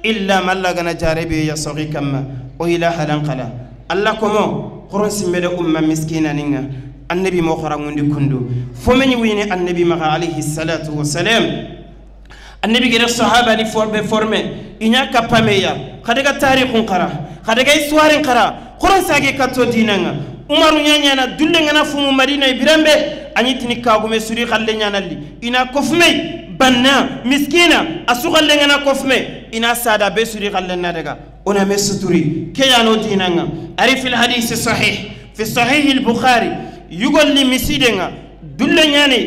އިއްލާ މައްލަގަނަ ޖާރޭބިޔަ ސޮގި ކަމަ. އޮއިލާ ހަލަން ކަލާ. އައްލަ ކޮމޯ. ޤުރުން ސިމެދެ އުއްމަ މިސްކީނާ ނިންގަ. އަންނެބި މޯ ޚަރަން އުންޑި ކުންޑު. ފޮމެނި ވީނެ އަންނެބި މަގަ ޢަލައިހިއްސަލާތު ވައްސަލާމް. އަންނެބިގެ ރަސް ޞަޙާބާނި ފޯރބެ ފޯރމެ. އިނާ ކައްޕަމެއްޔާ. ކަޑެގަ ތާރީޚުން ކަރާ. ކަޑެގައި ސުވާރިން ކަރާ. ޤުރުންސާގެ ކަތޯ ދީނަން. އުމަރު ންޏާން ންޔާނާ ދުއްލެން އަނާ ފުމު މަދީނާއި ބިރަނބެ. އަންޏިތިނި ކާގުމެ ސުރީ ކައްލެން ންޔާނަށްލި. އިނާ ކޮފްމެއް. ބަންނާ. މިސްކީނާ. އަސު ކައްލެން އަނާ ކޮފްމެއް. އިނާ ސާދާ ބޭ ސުރީ ކައްލެން ނާދެގަ. އޮނަ މެ ސުތުރި. ކެޔާނޯ ދީނަން. އަރިފިލް ޙަދީޘި ޞަޙީޙް. ފި ޞަޙީޙިލް ބުޚާރީ. ޔުގޮއްލި މިސީދެން. ދުއްލެން ންޔާނީ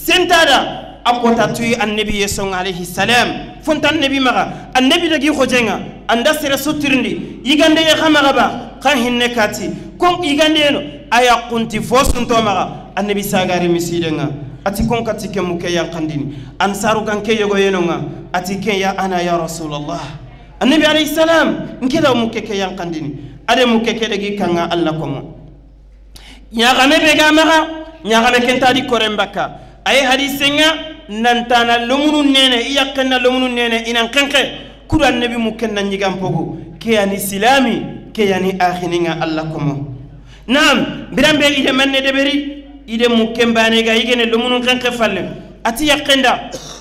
ސެންތާދާ އަކޮތަ ތުއި އަންނެބި ޔެސޮން ޢަލައިހިއްސަލާމް. ފޮންތަ އަންނެބި މަގަ، އަންނެބި ދަގީ ޚޮޖެން އަންދަސް ރަސު ތިރިންޑި، އިގަނޑެ އެ ހަމަގަބާ، ކަން ހިންނެ ކާތި، ކޮން އިގަނޑޭނު، އަޔަ ކުންތި ފޯސުންތޯ މަގަ، އަންނެބި ސާގާރި މިސީދެން އަތި ކޮން ކަތިކެ މުކެޔަން ކަންދިނި، އަންސާރު ކަން ކެޔޮގޮ އޭނުން އަތި ކެޔަ އަނާ ޔާ ރަސޫލަﷲ. އަންނެބި ޢަލައިހިއްސަލާމް، އިންކެދަ މުކެ ކެޔަން ކަންދިނި، އަދެ މުކެ ކެދެގީ ކަން އައްލަ ކޮމު. ނިޔާގަމެ ބޭގާމަގަ، ނިޔާގަމެ ކެންތާދި ކޮރެން ބައްކަ. އައި ހަދީސެންގަ، ނަންތާނަ ލޮމުނުން ނޭނެ، އިޔައްކަންނަ ލޮމުނުން ނޭނެ، އިނަން ކެންކެ. ކުރު އަންނެބި މުކެންނަން ނިގަން ޕޮގު. ކެޔަނި ސިލާމީ، ކެޔަނި އާޚިނިން އައްލަ ކޮމު. ނާމް، ބިރަނބޭ އިދެ މަންނެ ދެބެރި، އިދެ މުކެން ބާނޭގަ އިގެނެ ލޮމުނުން ކެންކެ ފައްލެ. އަތި ޔައްކެންދާ،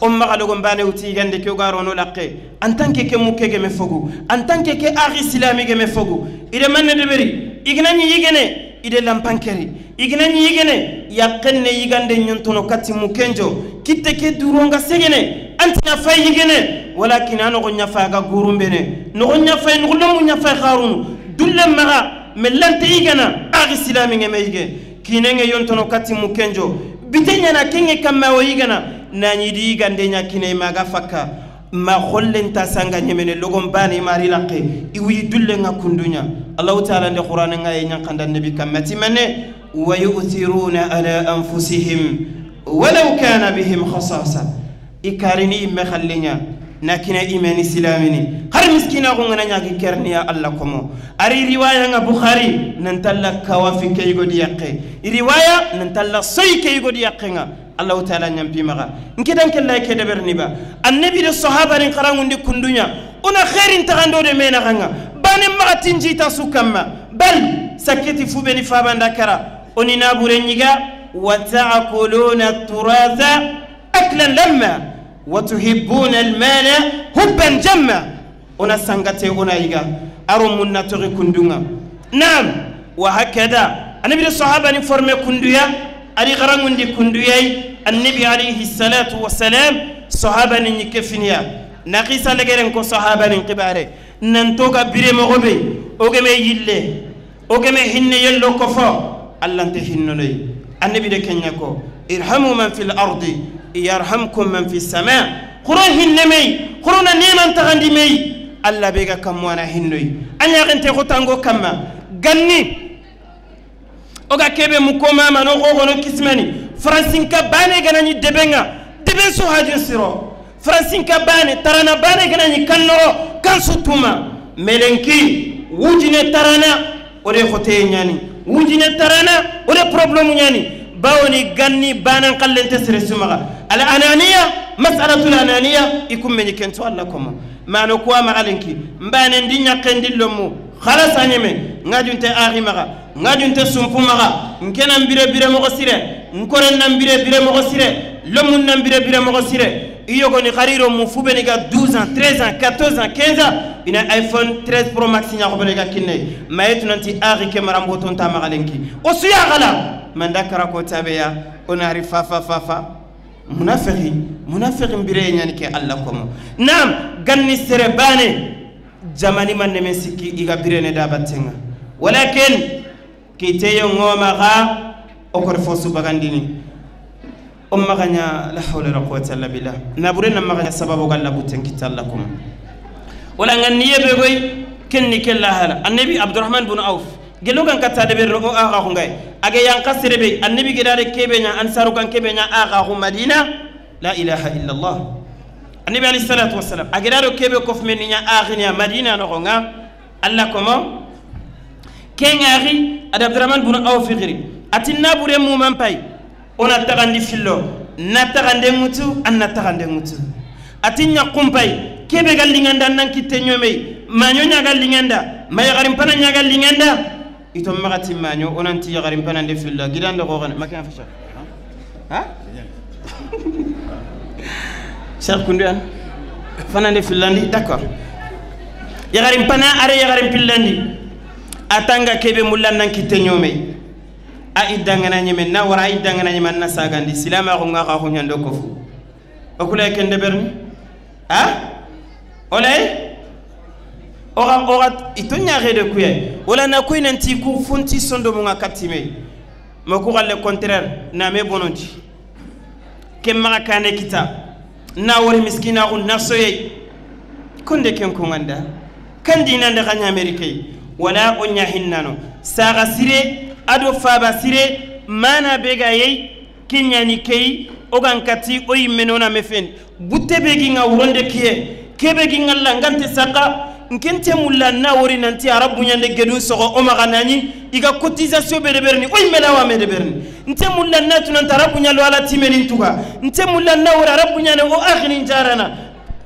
އޮއްމަގަ ލޮގޮން ބާނެ އުތީގަން ދެކެއުގާ ރޯނޯ ލައްކޭ. އަންތަން ކެކެ މުކެގެ މެ ފޮގު. އަންތަން ކެކެ އާޚި ސިލާމީގެ މެ ފޮގު. އިރެ މަންނެ ދެވެރި. އިގިނަން އީގެނެ. އިރެ ލަމްޕަން ކެރި. އިގިނަން އީގެނެ. ޔައްކެންނެ އީގަން ދެ ންޔުން ތުނު ކަތި މުކެންޖޯ. ކިއްތެކެ ދުރުވަންގަ ސެގެނެ. އަންތި ނަފައި އީގެނެ. ވަލާކިން އަނޮގޮ ނަފައިގަ ގޫރުން ބެނެ. ނޮގޮ ނަފައި ނުގުލަމު ނަފައި ޚާރުނު. ދުއްލަ މަގަ. މެއްލަން ތެއީގަނަ. އާޚި ސިލާމީގެ މެއީގެ. ކިނެން އެ ޔޮންތޮނޯ ކަތި މުކެންޖޯ. ބިތެންޏަނާ ކެން އެ ކަންމާ އޮއިގަނަ. ނާނީ ދީގަން ދެންޏާ ކިނެއިމާގަ ފައްކާ. މާ ޚޮއްލެންތާ ސަނގަ ނިމެނެ ލޮގޮން ބާނީ މާރި ލައްކެ. އިވި ދުއްލެން އަ ކުންޑުންޏާ. އައްލާހު ތަޢާލާ ދެ ޤުރްއާނެއް އަޔަތް ކަން ދަންނެވި ކަން މަތިމަންނެ. وَيُؤْثِرُونَ عَلَىٰ أَنفُسِهِمْ وَلَوْ كَانَ بِهِمْ خَصَاصَةٌ. އި ކާރިނީ އިއްމެ ޚައްލިންޏާ، ނާކިނެ އިމެނި ސިލާމިނި. ހަރި މިސްކީނާ ގޮނގަނަ ނާގި ކެރަނިޔާ އައްލަ ކޮމޯ. އަރި ރިވާޔަތް އަ ބުޚާރީ، ނަންތައްލަ ކަވާފި ކެއިގޮޑި ޔައްކެ. އި ރިވާޔަ، ނަންތައްލަ ސޮއި ކެއިގޮޑި ޔައްކެނގަ. އައްލާހު ތަޢާލާ ންޔަމްޕީ މަގަ. ންކެދަން ކެއްލާ ކެދެވެރި ނިބަ. އަންނެބި ދެ ޞަޙާބާނި ކަރަން އުންޑި ކުންޑުންޏާ. އުނަ ޚޭރިން ތަގަނޑޯ ދެ މޭނަ ގަނގަ. ބާނެ މަގަ ތިންޖީތާ ސުކަންމަ. ބަލް، ސަކެތި ފުބެނި ފާބަންދާ ކަރަ. އޮނި ނާބުރެންޏިގަ. وَتَأْكُلُونَ التُّرَاثَ أَكْلًا لَمًّا وَتُحِبُّونَ الْمَالَ حُبًّا جَمًّا. އޮނަ ސަންގަތެ އޮނައިގަ އަރު މުންނަތޮގެ ކުންޑުން. ނާމް، ވަހަކަދާ. އަނެބިރެ ޞަޙާބާނި ފޮރުމެ ކުންޑުޔާ، އަރި ގަރަން އުންދި ކުންޑުޔައި، އަންނެބި ޢަލައިހިއްސަލާތު ވައްސަލާމް ޞަޙާބާނި ނިކެފިނިޔާ. ނަގީސާ ލެގެރެން ކޮ ޞަޙާބާނި ކިބާރެ. ނަންތޯގަ ބިރެ މޮގޮބެ. އޮގެމެ އިއްލެ. އޮގެމެ ހިންނެ ޔެއްލޯ ކޮފޯ، އައްލަންތެ ހިންނުލެއް. އަންނެބި ދެކެންޏަކޯ، ارْحَمُوا مَنْ فِي الْأَرْضِ يَرْحَمْكُمْ مَنْ فِي السَّمَاءِ. ކުރަން ހިންނެމެއި، ކުރަނަ ނޭމަން ތަގަންދިމެއި، އައްލާ ބޭގަ ކަމުވާނަ ހިންނުއި. އަންޏާގެން ތެ ގޮތަން ގޮ ކަމަ. ގަންނި. އޮގަ ކޭބެ މުކޯމާ މަނޯ ގޯ ގޮނޯ ކިސްމަނި. ފަރަންސިން ކަ ބާނޭ ގަނަނީ ދެބެން އަ. ދެބެން ސުހާޖިން ސިރޯ. ފަރަންސިން ކަ ބާނެ، ތަރަނަ ބާނެ ގަނަނީ ކަންނޮރޯ ކަން ސުތުމަ. މެލެންކީ، ވޫޖިނެ ތަރަނަ، އޮރޭ ހޮތޭ ންޏާނީ. ވޫޖިނެ ތަރަނަ، އޮރޭ ޕްރޮބްލަމް ންޏާނީ. ބާވަނީ ގަންނީ ބާނަން ކައްލެން ތެސް ރެސުމަގަ. އަލްއަނާނިޔާ، މަސްއަލަތުލް އަނާނިޔާ، އިކުން މެނިކެން ސުވާލަކުމު. މާނޯ ކުވާ މަގަލެންކީ. ބާނެން ދިންޏަކެން ދިއްލޮމު. ޚަލާސް އަންޏެމެ. ނާޖުންތެ އާހިމަގަ. ނާޖުންތެ ސުންފުމަގަ، ންކެނަން ބިރެ ބިރެ މޮގޮސިރެ، ންކޮރެންނަން ބިރެ ބިރެ މޮގޮސިރެ، ލޮމުންނަން ބިރެ ބިރެ މޮގޮސިރެ، އިޔޮގޮނި ގަރީރޯ މު ފުބެނިގަ ދޫޒަން، ތްރޭޒަން، ކަތޯޒަން، ކޭޒަ، އިނަ އައިފޯން ތްރޭޒް ޕްރޯ މާކްސް ނިޔާ ގޮބަނެގަ ކިންނެ، މައެތު ނަންތި އާގި ކެމަރަ މޯތޯން ތާ މަގަލެންކި. އޮސުޔާ ގަލާ، މަންދާ ކަރަކޯ ތާބެޔާ، އޮނާރި ފާ ފާ ފާ ފާ. މުނާފިޤި، މުނާފިޤިން ބިރޭ ނިޔާނިކެ އައްލަ ކޮމު. ނާމް، ގަންނި ސެރެ ބާނެ. ޖަމަނި މަންނެމެން ސިއްކި އިގަ ބިރެނެ ދާބައްޗެން. ވަލާކިން ކިތެޔޮ އޮމަގަ އޮކޮރެ ފޯސު ބަގަންދިނި. އޮމަގަންޏާ ލާ ޙައުލަ ވަލާ ޤުވަތަ އިއްލާ ބިއްލާ. ނަބުރެ ނަމަގަންޏާ ސަބަބުގަ ލަބުތެން ކިތައްލަކުމް. ވަލަނގަން ނިޔަ ބެގޮތް ކެން ނިކެއްލާ ހަލަ. އަންނެބި ޢަބްދުއްރަޙްމާން ބުނު ޢައުފް. ގެ ލޮގަން ކައްތާ ދެބެރުނު އޯ އާގާހުންގައި. އަގެ ޔަން ކަސް ރެބެ، އަންނެބިގެ ރާރެ ކޭބެންޏާ އަންސާރުގަން ކޭބެންޏާ އާގާހު މަދީނާ. ލާ އިލާހަ އިއްލައްލާހު. އަންނެބި ޢަލައިހިއްސަލާތު ވައްސަލާމް. އަގެ ރާރު ކޭބެ ކޮފްމެން ނިޔާ އާގިނިޔާ މަދީނާ ނޮގޮން އާ. އައްލާ ކޮމޯ. ކެން އާގި އަދި ޢަބްދުއްރަޙްމާން ބުނު ޢައުފި ގިރި. އަތިންނާ ބުރެ މޫމަން ޕައި. އޮނަ ތަގަން ދިފިއްލޯ. ނަ ތަގަން ދެން އުތު، އަންނަ ތަގަން ދެން އުތު. އަތިންޏަ ކުންޕައި. ކޭބެ ގައްލިނގަން ދަންނަން ކިއްތެންޏޯ މެއި. މާންޏޯ ންޏާ ގައްލިނގަން ދާ. މަޔަ ގަރިން ޕަނަން ންޏާ ގައްލިނގަން ދާ. އިތޮއްމަގަ ތިމާނި އޮނަން ތިޔަ ގަރިން ފަނަން ދެ ފިއްލާ ގިރާން ދެ ގޯގަނެ މަކެއް ފަށާ. ހާ؟ ޝައިޚް ކުންޑިއަން. ފަނަން ދެ ފިއްލަން ދި ދަކޮ. ޔަ ގަރިން ފަނާ އަރެ ޔަ ގަރިން ފިއްލަން ދި. އަތަންގަ ކެބެ މުއްލަންނަން ކިތެން ޔޯމެއް. އަ އިއްދަން ގަނަ ނިމެން ނަ ވަރަ އިއްދަން ގަނަ ނިމަން ނަ ސާގަން ދި. ސިލާމާ ގޮން އާ ހުން ހެން ދޮކޮފު. އޮކުލައި ކެންދެ ބެރުނި. އާ؟ އޮލައި؟ އޮގަ، އޮގަ، އިތުންޏާ ހޭދެ ކުޔައި. އޮލަ ނަކުއިނަން ތީ ކު ފުންތި ސޮންދޮމުން އަކަށް ތިމެއި. މަކުގައްލެ ކޮންތެރެރް ނަމެ ބޮނުންޖި. ކެއްމަގަ ކާނެ ކިތާ. ނާ ވޮރި މިސްކީނާ ހުން ނަސޮޔައި. ކޮންދެ ކެން ކުން އަންދާ. ކަން ދީނަން ދެ ކަންޏާ މެރިކެއި. ވަލާ އޮންޏާ ހިންނާނު. ސާގަ ސިރޭ، އަދު ފާބާ ސިރޭ، މާނާ ބޭގާ އެއް. ކިންޏާ ނިކެއި، އޮގަން ކަތި، އޮތް މެނޯނާ މެފެން. ބުއްތެ ބޭގިން އަ އުރޮންދެ ކިޔެ. ކޭބެގިން އައްލަން ގަންތެ ސަކަ. ކެންތެ މުއްލަން ނާ ވޮރި ނަންތި އަރަބު ންޔަންދެ ގެދުން ސޮގޮ އޮމަގަ ނަނި. އިގަ ކޮތި ޒަސްޔޯ ބެދެ ބެރެނި. އޮތް މެލާވާ މެދެ ބެރެނި. ންތެ މުއްލަން ނާ ތުނަން ތަރަބު ންޔަ ލޮ އަލަ ތިމެނިން ތުގަ. ންތެ މުއްލަން ނާ ވޮރި އަރަބު ންޔަނެ އޮ އާޚިރިން ޖާރަނަ.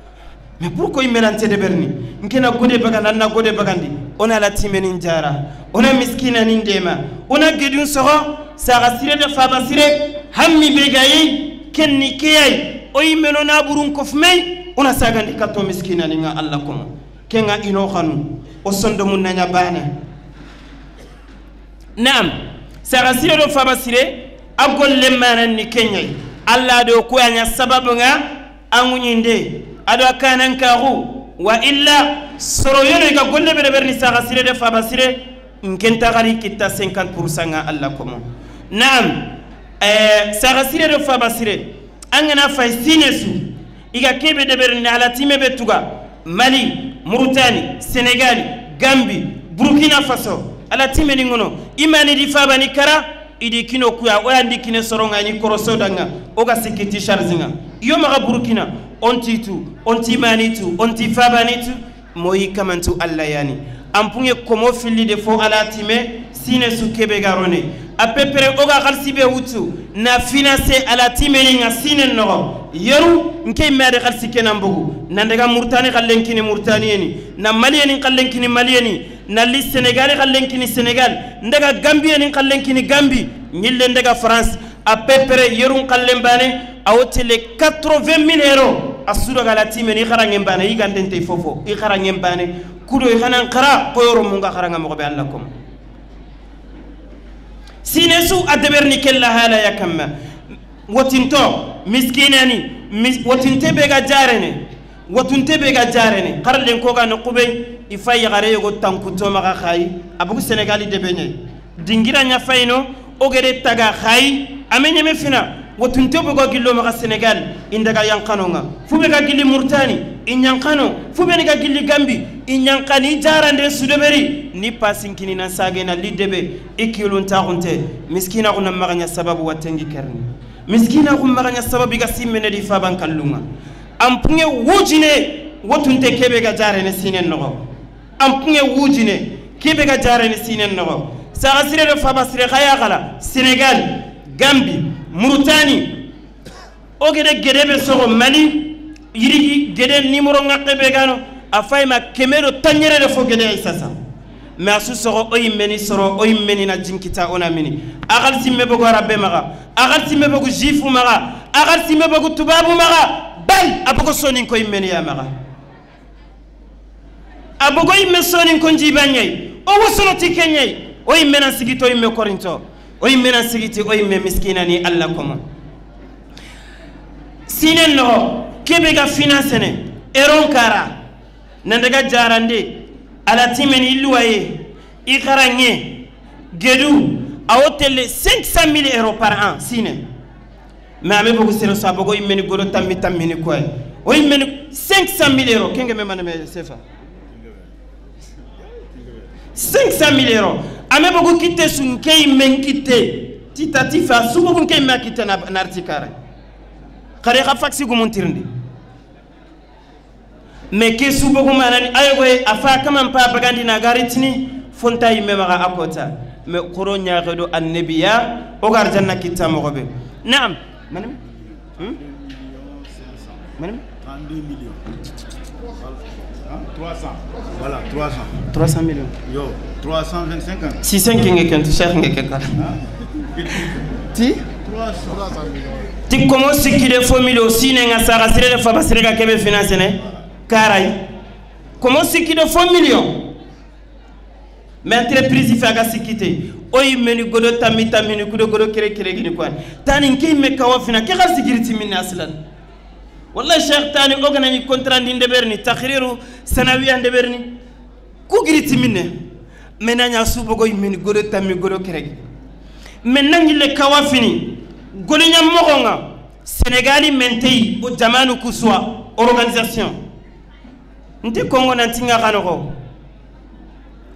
މެ ބުރު ކޮއި މެލަން ތެދެ ބެރެނި. ންކެނަ ގޮދެ ބަގަން ނަންނަ ގޮދެ ބަގަން ދި. އޮނަ އަލަ ތިމެނިން ޖާރަ. އޮނަ މިސްކީނަނިން ދޭމަ. އޮނަ ގެދުން ސޮހޯ. ސާގަ ސިރެ ދެ ފާބަ ސިރެ. ހައްމި ބޭގައި. ކެން ނިކެއައި. އޮތް މެނޯނާ ބުރުން ކޮފްމެއި. އޮނަ ސާގަން ދި ކަތޯ މިސްކީނަނިން އަ އައްލަ ކޮމު. ކެން އަ އިނޯ ޚަނު. އޮއްސޮން ދޮމުން ނަންޏަ ބާނެ. ނަޢަމް. ސާގަ ސިރެ ދެ ފާބަ ސިރެ. އަގޮށް ލެއްމާނަން ނިކެންޏައި. އައްލާ ދޯ ކުޔާ ންޔަ ސަބަބުން އަ އަނގުނިން ދޭ. އަދު އަ ކާނަން ކާހު. ވަ އިއްލާ. ސޮރޮޔޮނު އިގަ ގޮންނެ ބެރެ ބެރެނި ސާގަ ސިރެ ދެ ފާބަ ސިރެ. ންކެން ތަގަރީ ކިއްތަ ސެންކަން ޕުރުސަން އަ އައްލަ ކޮމު. ނަޢަމް. އެ، ސާގަ ސިރެ ދެ ފާބަ ސިރެ. އަންގަނާ ފައި ސީނެސު. އިގަ ކޭބެ ދެ ބެރެން އަލަ ތިމެ ބެތުގަ. މަލި، މުރުތާނި، ސެނެގާލި، ގަނބި، ބުރުކިނާ ފަސޯ. އަލަ ތިމެ ނިންގުނު. އިމާނި ދި ފާބަ ނި ކަރަ. އިދި ކިނޯ ކުޔާ އޮޔާން ދި ކިނެ ސޮރޮން އައި ނި ކޮރޮސޯ ދަންގަ. އޮގަ ސިކިތި ޝަރްޒިނގަ. އިޔޮ މަގަ ބުރުކިނަ. އޮންތީ ތު، އޮންތީ މާނީ ތު، އޮންތީ ފާބާނީ ތު. މޮއި ކަމަންތު އައްލަޔާނި. އަންޕުންގެ ކޮމޯ ފިއްލި ދެ ފޯ އަލާ ތިމެ ސީނެސު ކޭބެގަ ރޮނެ. އަ ޕެޕެރެ އޮގާ ކަލްސިބެ އުތު. ނާ ފިނާސެ އަލާ ތިމެ ނިން އަ ސީނެން ނޮގޮ. ޔަރު ންކެ މާދެ ކަލްސި ކެ ނަންބޮގު. ނަންދެގަ މުރުތާނި ކައްލެން ކިނި މުރުތާނިއެނި. ނަ މަލިއެނި ކައްލެން ކިނި މަލިއެނި. ނަ ލި ސެނެގާލި ކައްލެން ކިނި ސެނެގާލް. ންދެގަ ގަނބިއެނި ކައްލެން ކިނި ގަނބި. ނިއްލެން ދެގަ ފްރާންސް. އަ ޕެޕެރެ ޔަރުން ކައްލެން ބާނެ. އަ އޮތެލެ ކަތްރޮ ވެން މިލި އެރޯ. އަ ސުރަގަ އަލާ ތިމެ ނި ކަރަން އެން ބާނެ. އި ގަންދެން ތެ ފޮފޯ. އި ކަރަން އެން ބާނެ. ކުޑޮ އި ހަނަން ކަރާ ކޮޔޮރު މުންގަ ކަރަން އަ މޮގަ ބެ އައްލަ ކޮމު. ސީނެސު އަ ދެ ބެރެނި ކެއްލަ ހާލަޔަ ކަމަ. ވޮތިންތޯ މިސްކީނާނި މި-، ވޮތިންތޭ ބޭގަ ޖާރެނެ. ވޮތުންތޭ ބޭގަ ޖާރެނެ. ކަރަލެން ކޯގަ ނުކުބެ. އިފައި ގަރޭ ގޮ ތަން ކުތޯ މަގަ ޚާއި. އަބުގު ސެނެގާލި ދެބެނެ. ދިންގިރަ ންޏަ ފައިނޯ. އޮގެ ރެއްތަގަ ޚާއި. އަމެ ނެމެ ފިނަ. ވޮތުންތޭ ބޮގަ ގިއްލޯ މަގަ ސެނެގާލް. އިންދަގަ ޔަން ކަނޯ ން އަ. ފުބެގަ ގިއްލި މުރުތާނި. އިން ޔަން ކަނޯ. ފުބެނިގަ ގިއްލި ގަނބި. އިން ޔަން ކަނީ ޖާރަން ދެ ސުދެ ބެރި. ނި ޕާސިން ކިނި ނަން ސާގޭނަ ލި ދެބެ. އި ކިޔުލުން ތާގުންތޭ. މިސްކީނާ ގުނަ މަގަ ންޏަ ސަބަބު ވަ ތެންގި ކެރަނި. މިސްކީނާ ގުން މަގަ ންޏަ ސަބަބު އިގަ ސީމެނެ ދި ފާބަން ކައްލުން އަ. އަންޕުންގެ ވޫޖިނޭ ވޮތުންތޭ ކޭބެގަ ޖާރެނެ ސީނެން ނޮގޮ. އަންޕުންގެ ވޫޖިނޭ ކޭބެގަ ޖާރެނެ ސީނެން ނޮގޮ. ސާގަ ސިރެ ދެ ފާބަ ސިރެ ޚަޔާ ކަލަ ސެނެގާލް، ގަނބި، މުރުތާނި، އޮގެ ދެ ގެދެ ބެ ސޮގޮ މަލި، އިރިގި ގެދެ ނިމުރޮން އައްކެ ބޭގާނު، އަ ފައިމަ ކެމެރު ތަންޏެރެ ދެ ފޮ ގެދެ އިސަސަ. މެ އަސު ސޮގޮ އޮތް މެނި ސޮރޮ އޮތް މެނި ނަ ޖިން ކިތާ އޮނަ މިނި. އަގަލް ސިމެ ބޮގު އަރަބެ މަގަ. އަގަލް ސިމެ ބޮގު ޖީފު މަގަ. އަގަލް ސިމެ ބޮގު ތުބާބު މަގަ. ބަލް އަބޮގޮ ސޯނިން ކޮއި މެނިޔާ މަގަ. އަބޮގޮ އި މެ ސޯނިން ކޮން ޖީބަންޏެއް. އޮވޮ ސޮނޮ ތިކެންޏެއް. އޮތް މެނަ ސިގިތޯ އި މެ ކޮރިންތޯ. އޮތް މެނަ ސިގިތި އޮތް މެ މިސްކީނަނީ އައްލަ ކޮމަ. ސީނެން ނޯ، ކެބެގަ ފިނާސެނެ، އެރޯން ކާރާ، ނަންދަގަ ޖާރަންދެ، އަލަތިމެން އިއްލުއައޭ، އިކަރަންއޭ، ގެދޫ، އައޮތެއްލެ ސެންޓް ސައް މިލި އެރޯ ޕަރ އާން ސީނެން. މާމެ ބޮގު ސިރަސް އަބޮގޮ އިންމެނި ގޮރޮ ތަންމި ތަންމިނި ކޮއެ. އޮ އިންމެނި ސެންޓް ސައް މިލި އެރޯ. ކެނގެ މެ މަނަ މެ ސެފަ. ސެންޓް ސައް މިލި އެރޯ. އަމެ ބޮގު ކިއްތެ ސުން ކެއި މެން ކިއްތެ. ތި ތަތި ފާ ސުބޮގުން ކެއި މާ ކިއްތެ ނާ-، ނާރްތި ކާރަ. ކަރޭ ހަ ފަކްސި ގުމުން ތިރިންޑި. މެ ކި ސުބޮގު މާނަނި އަޔޮގޮއެ އަފާ ކަމަން ޕާ ބަގަނޑި ނާ ގާރިތިނި ފޮންތާ އިއްމެ މަގާ އަކޯތާ. މެ ކުރޯ ންޏާގެޑު އަންނެބިޔާ އޮގާ އަރްޖަންނަ ކިއްތާ މޮގޮބެ. ނައަމް. މަނިމެ؟ ހުން؟ މަނިމެ؟ Trente-deux millions. Hein? Trois cents. Voilà, trois cents. Trois cents millions. Yo, trois cent vingt-cinq ans. Si cinq nge kento, cinq nge kento. Hein? Ti? Trois cents. Ti komo sikide fo milio sine nga saga sire de faba sire ga kebe financé ne. Karai. Komo sikide fo milio. Mais entreprise fɛ a ka sikite. Oyi meni godo tammi tammi ni kudo godo kere kere gini kwan. Tani nke me kawa fina ke ga sigiri ti minna aslan. Wallahi Sheikh Tani o gana ni contrat ndi ndeberni, takhriru sanawiya ndeberni. Ku giri ti minne. Mena nya subo goyi meni godo tammi godo kere gi. Men nangi le kawa fini. Goli nya mogonga. Senegali mentei o jamanu kuswa organisation. Nte Kongo nanti ŋa xanoxo.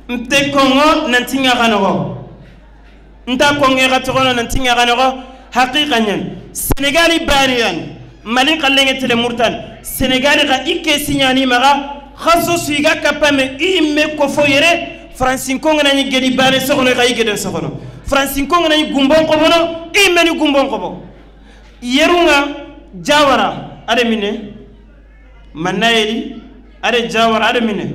Nte Kongo nanti ŋa xanoxo. Nta Kongo xa toxono nanti ŋa xanoxo. Haqiqa ɲan. Senegali bariyan. Mali xalleŋe tele Murtan. Senegali xa i ke siɲani maxa. Xaso su i ga kappa me i me ko fo yere. Faransinko ŋa naɲi gedi bane soxono xa i geden soxono. Faransinko ŋa naɲi gumbon xobono i meni gumbon xobo. Yerunga Jawara. Ade mine. Mannayeli, are Jawara, are mine.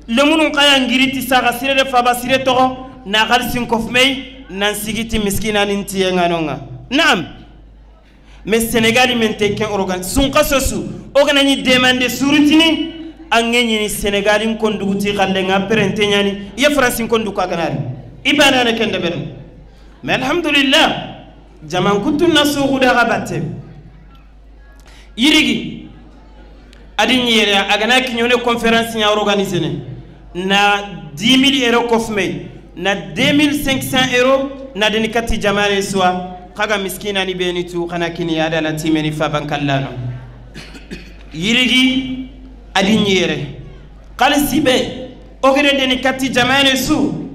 Lemunun kaya ngiriti saga sire de faba sire togo, na xalisin kofmei, nan sigiti miskina nin tiye ŋa no ŋa. Naam. Mais Senegali men te ken organ, sun kaso su, o gana ni demande surutini, an ŋe ɲini Senegali n konduguti xalle ŋa perente ɲani, ye Faransi n kondugu a ganari. I bana ne ken debere. Mais alhamdulillah, jaman kutun na sugu da ga batte. Yirigi. Adi ɲi yere a gana kiɲone conférence ɲa organisé ne. Na dix mille euros kofme. Na deux mille cinq cents euros na deni kati jamane suwa. Kaga miskina ni beni tu kana kini yada la timeni fa bankallano. Yirigi. Adi ɲi yere. Kalisi be. Ogere deni kati jamane su.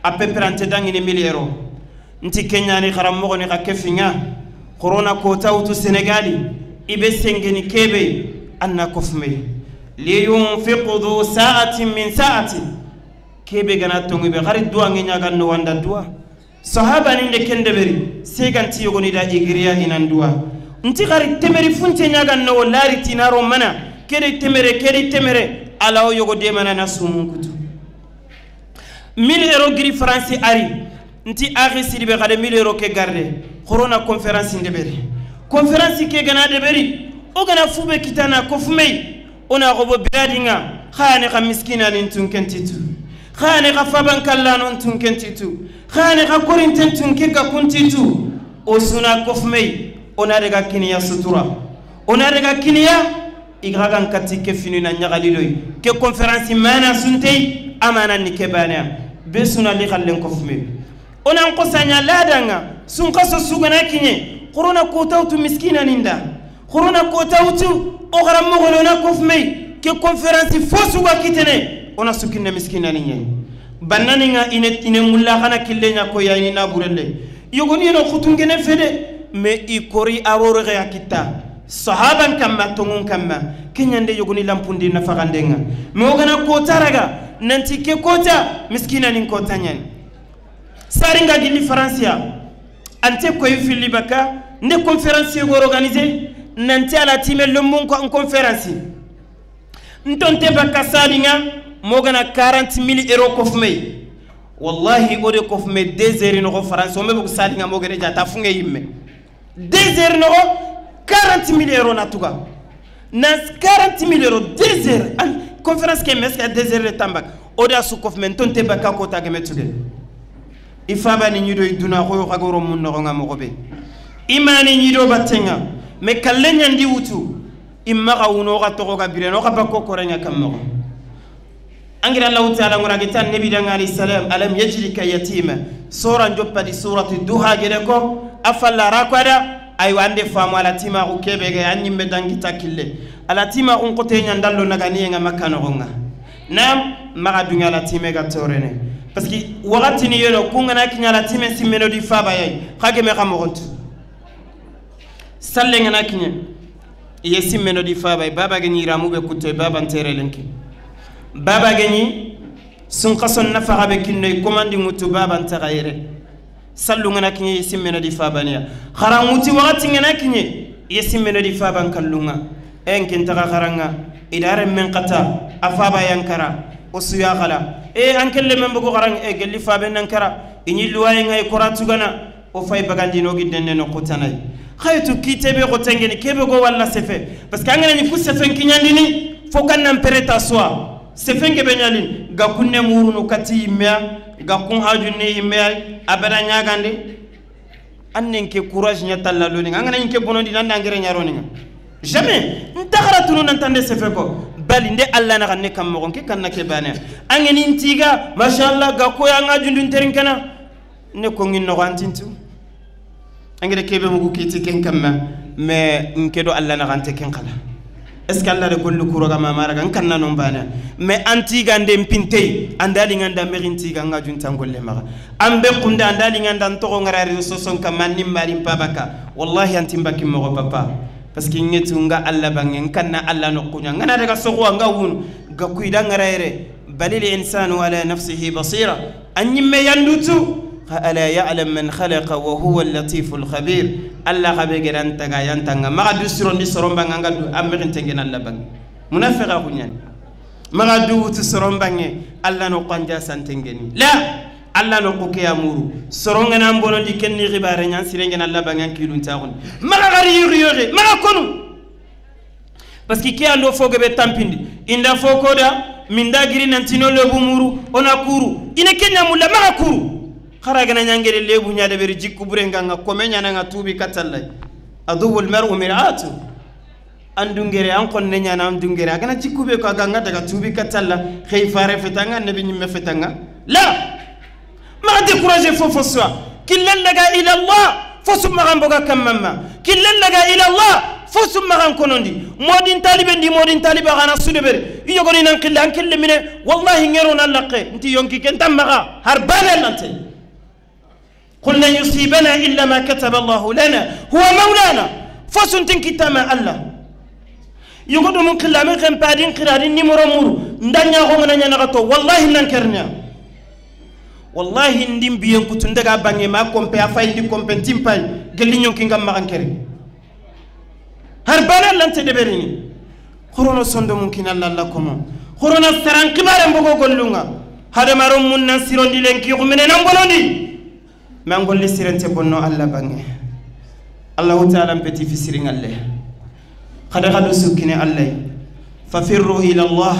A peu près ante daŋini mille euros. Nti keɲani xaranmoxoni xa kefiŋa. Korona kota wutu Senegali. I be sengeni kebe. Anna kofme. Liyunfiq du sa'atin min sa'ati. Kebe gana tongi be xari duwa ŋe ɲaga no wanda duwa. Sahaba ni nde kende beri. Seganti yogoni da igiriya inan duwa. Nti xari temeri funte ɲaga no lari tinaro mana. Kede temere, kede temere. Ala o yogo de mana na sumun kutu. Mille euros giri Faransi ari. Nti axi sidi be xade mille euros ke garde. Corona conférence nde beri. Conférence ke gana de beri. O gana fube kitana kofumei. Ona xobo biradi ŋa. Xane xa miskina nin tun kentitu. Xane xa faban kallano tun kentitu. Xane xa korinten tun ke ga kuntitu. O suna kofumei. Ona de ga kiniya sutura. Ona de ga kiniya. I ga gan kati ke fini na ɲagali doy. Ke conférence mana suntei, amana ni ke bana. Be suna li xallen kofme. Onan kosanya ladanga, sun kaso sugana kiɲe. Corona kota wutu miskina ninda. Corona kota wutu, o xaranmoxono na kofme. Ke conférence fo suga kitene. Ona sukinna miskina ni ɲe. Bannani ŋa ine, ine mulla xana kille ɲa ko ya ini na burelle. Yogoni no xutungene fede. Me i kori aworo ya kitta. Sahaban kamma, tongun kamma, keɲande yogoni lampundi nafaxandenga. Mais o gana kota raga, nanti ke kota, miskina nin kota ɲani. Saringa gilli Faransiya, ante koy filli baka, nde conférence yogo organisé, nanti ala time lombon ko an conférence. Ntonte baka salinga, mo gana quarante mille euros kofumei. Wallahi, o de kofumei deux heures noxo France, o me bugu salinga mo gere jata funge yimme. Deux heures noxo, quarante mille euros na tuga. Na quarante mille euros, deux heures. An conférence ke meske deux heures de tambak. O da su kof men tonte baka ko tage me tuge. I faba ni ɲido i duna xoyo xagoro mun noxo ŋa moxo be. I mani ɲido battenga. Me kalle ɲandi wutu. I maxa wuno xa toxo ga bireno xa bako korenga kam moxo. Angira Allahu Taala ŋura gita Nabi danga alayhi salam, alam yajidka yatima. Sura joppadi suratu Duha gede ko, afalla rakwada, aywa ande famu ala timaxu kebe ga ya ɲimme dangi takille. Ala timaxu nkote ɲandallo naga niye nga Makka noxo ŋa. Nam, maxa dunga ala time ga torene. Parce que wakati ni yeno kunga na kiɲa la time simmeno di faba yai kage me kamogontu. Salle nga na kiɲe. Ye simmeno di faba baba ge ni ramu be kuto baba ntere lenki. Baba ge ni sun kason na faga be kinno komandi mutu baba ntaga yere. Sallu nga na kiɲe ye simmeno di faba niya. Xara muti wakati nga na kiɲe ye simmeno di faba nkallunga. En ken taga xaranga idare men kata afaba yankara. O suya xala e an kelle men bogo xarang e gelli fabe nankara. Iɲi luwaye nga e kora tugana. O fay bagandino gi denne no kutanay. Xaytu kite be ko tengeni kebe go walla sefe. Parce que angana ni ku sefen kiɲandini fo kan nan pereta soi. Sefen ke be ɲalin ga kunne murunu kati yimmea ga kun hajunne yimmea. Abada ɲagande. Annen ke courage ɲa talla loni nga angana inke bonondi nan dangere ɲaroni nga. Jamais nta xara tunu nan tande sefe ko bali nde Allah na xanne kam mogon ke kanna ke bane. Angeni ntiga mashallah ga ko ya nga jundun terin kana. Ne ko ngin no antintu. Angede kebe mugu kiti ken kamma. Mais nke do Allah na xante ken kala. Est-ce que Allah de gollu kuroga mamaraga nkanna non bana? Mais antiga nde mpintei andali nganda merintiga nga junta ngolle maga. Ambe kunda andali nganda ntogo ngara reso son kamma nimmari mpabaka. Wallahi anti mbaki mogo papa. Parce que ngetu nga Allah bange nkanna Allah no kunya ngana daga sogo nga wunu. Ga kuida ngara yere. Balil insanu ala nafsihi basira. Anyimme yandutu. Xa ala ya'lam man khalaqa wa huwa al-latiful khabir. Allah xa be geran taga yantanga maxa du sirondi soromba nga nga du ammirin tengen Allah bange. Munafiqa kunyani. Maxa du wutu soromba nge Allah no kwanja santengeni la. Allah no kuke amuru soronga nan bonondi kenni xibare nyan sirengen Allah bange kilun taxun. Maxa gari yuri yore maxa konu. Parce que ke ando fo gebe tampindi inda fo koda minda giri nantino lebu muru ona kuru ine kenya mulla maga kuru. Xara gana ɲangere lebu ɲa deberi jikku burenga nga kome ɲana nga tubi katalla. Aduwul mar'u mir'atu. An dungere an konne ɲana an dungere agana jikku be ko aga nga daga tubi katalla. Xey fare fetanga nabi nyimme fetanga la. Maxa décourager fofo soi. Killan daga ila Allah. Fosu maxan boga kammamma. Killan daga ila Allah. Fosu maxan konondi. Modin talibe ndi modin taliba gana sudebere. Iyogoni nan kille an kille mine. Wallahi ngero na laqe. Nti yonki ken tammaga. Har bane lante. قل لن يصيبنا إلا ما كتب الله لنا هو مولانا. Fosun tin kitama Allah. Yugo ɗum killa min ken paadin kirarin nimoro muru. Ndanya ho mana nyana gato. Wallahi nan kernya. Wallahi ndin biyen kutu ndaga bange ma kompe a fay ndi kompe ntimpay. Gelli nyonki ngam magan kere. Har bana lante deberini. Xorono sondo mun kinalla Allah komo. Xorona saran kibare mbogo gollunga. Hadamaron mun nan sirondi lenki xumene nan bonondi. Men golli sirente bonno Allah bange. Allahu taala mpeti fi siringalle. Xade xadu sukkine Allah. Fafirru ila Allah.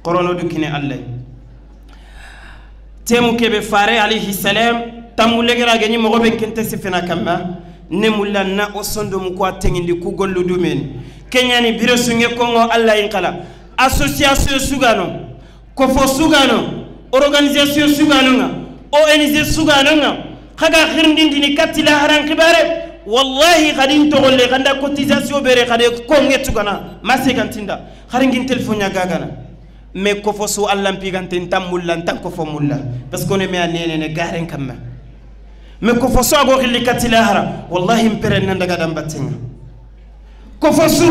Xorono du kine Allah. Temu kebe fare alayhi salam. Tammu legera gani mogo ben kente sifena kamma. Ne mulla na o sondo mu ko atengindi ku gollu dumeni. Kenyani bire sunge kongo Allah in kala. Association sugano. Kofo sugano, organisation sugano nga, O N G sugano nga, xaga xirindindini katti laharan xibare. Wallahi xadin togolle xanda cotisation bere xade konge tugana ma segantinda xaringin téléphone ya gagana. Mais kofo su allan pigante ntan mulla ntan kofo mulla. Parce que ne me a nenene garen kamma. Mais kofo su ago xilli katti lahara wallahi mpere nan daga dan battenga. Kofo su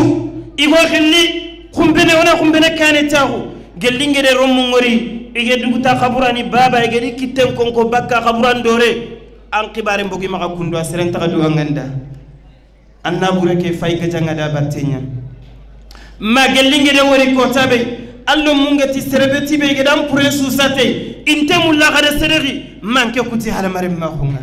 igo xilli xumbene wona xumbene kane taxu. Gellingede rommu ngori ige duguta xaburani baba igedi kitten konko bakka xaburan dore. An xibare mbogi maxa kundu a seren taxa du anganda. Anna bure ke fay ga janga da batteña. Ma gellingede wori ko tabe allo mungeti serebe tibe igede an pure susate. Inte mulla xade seregi manke kuti halamare maxunga.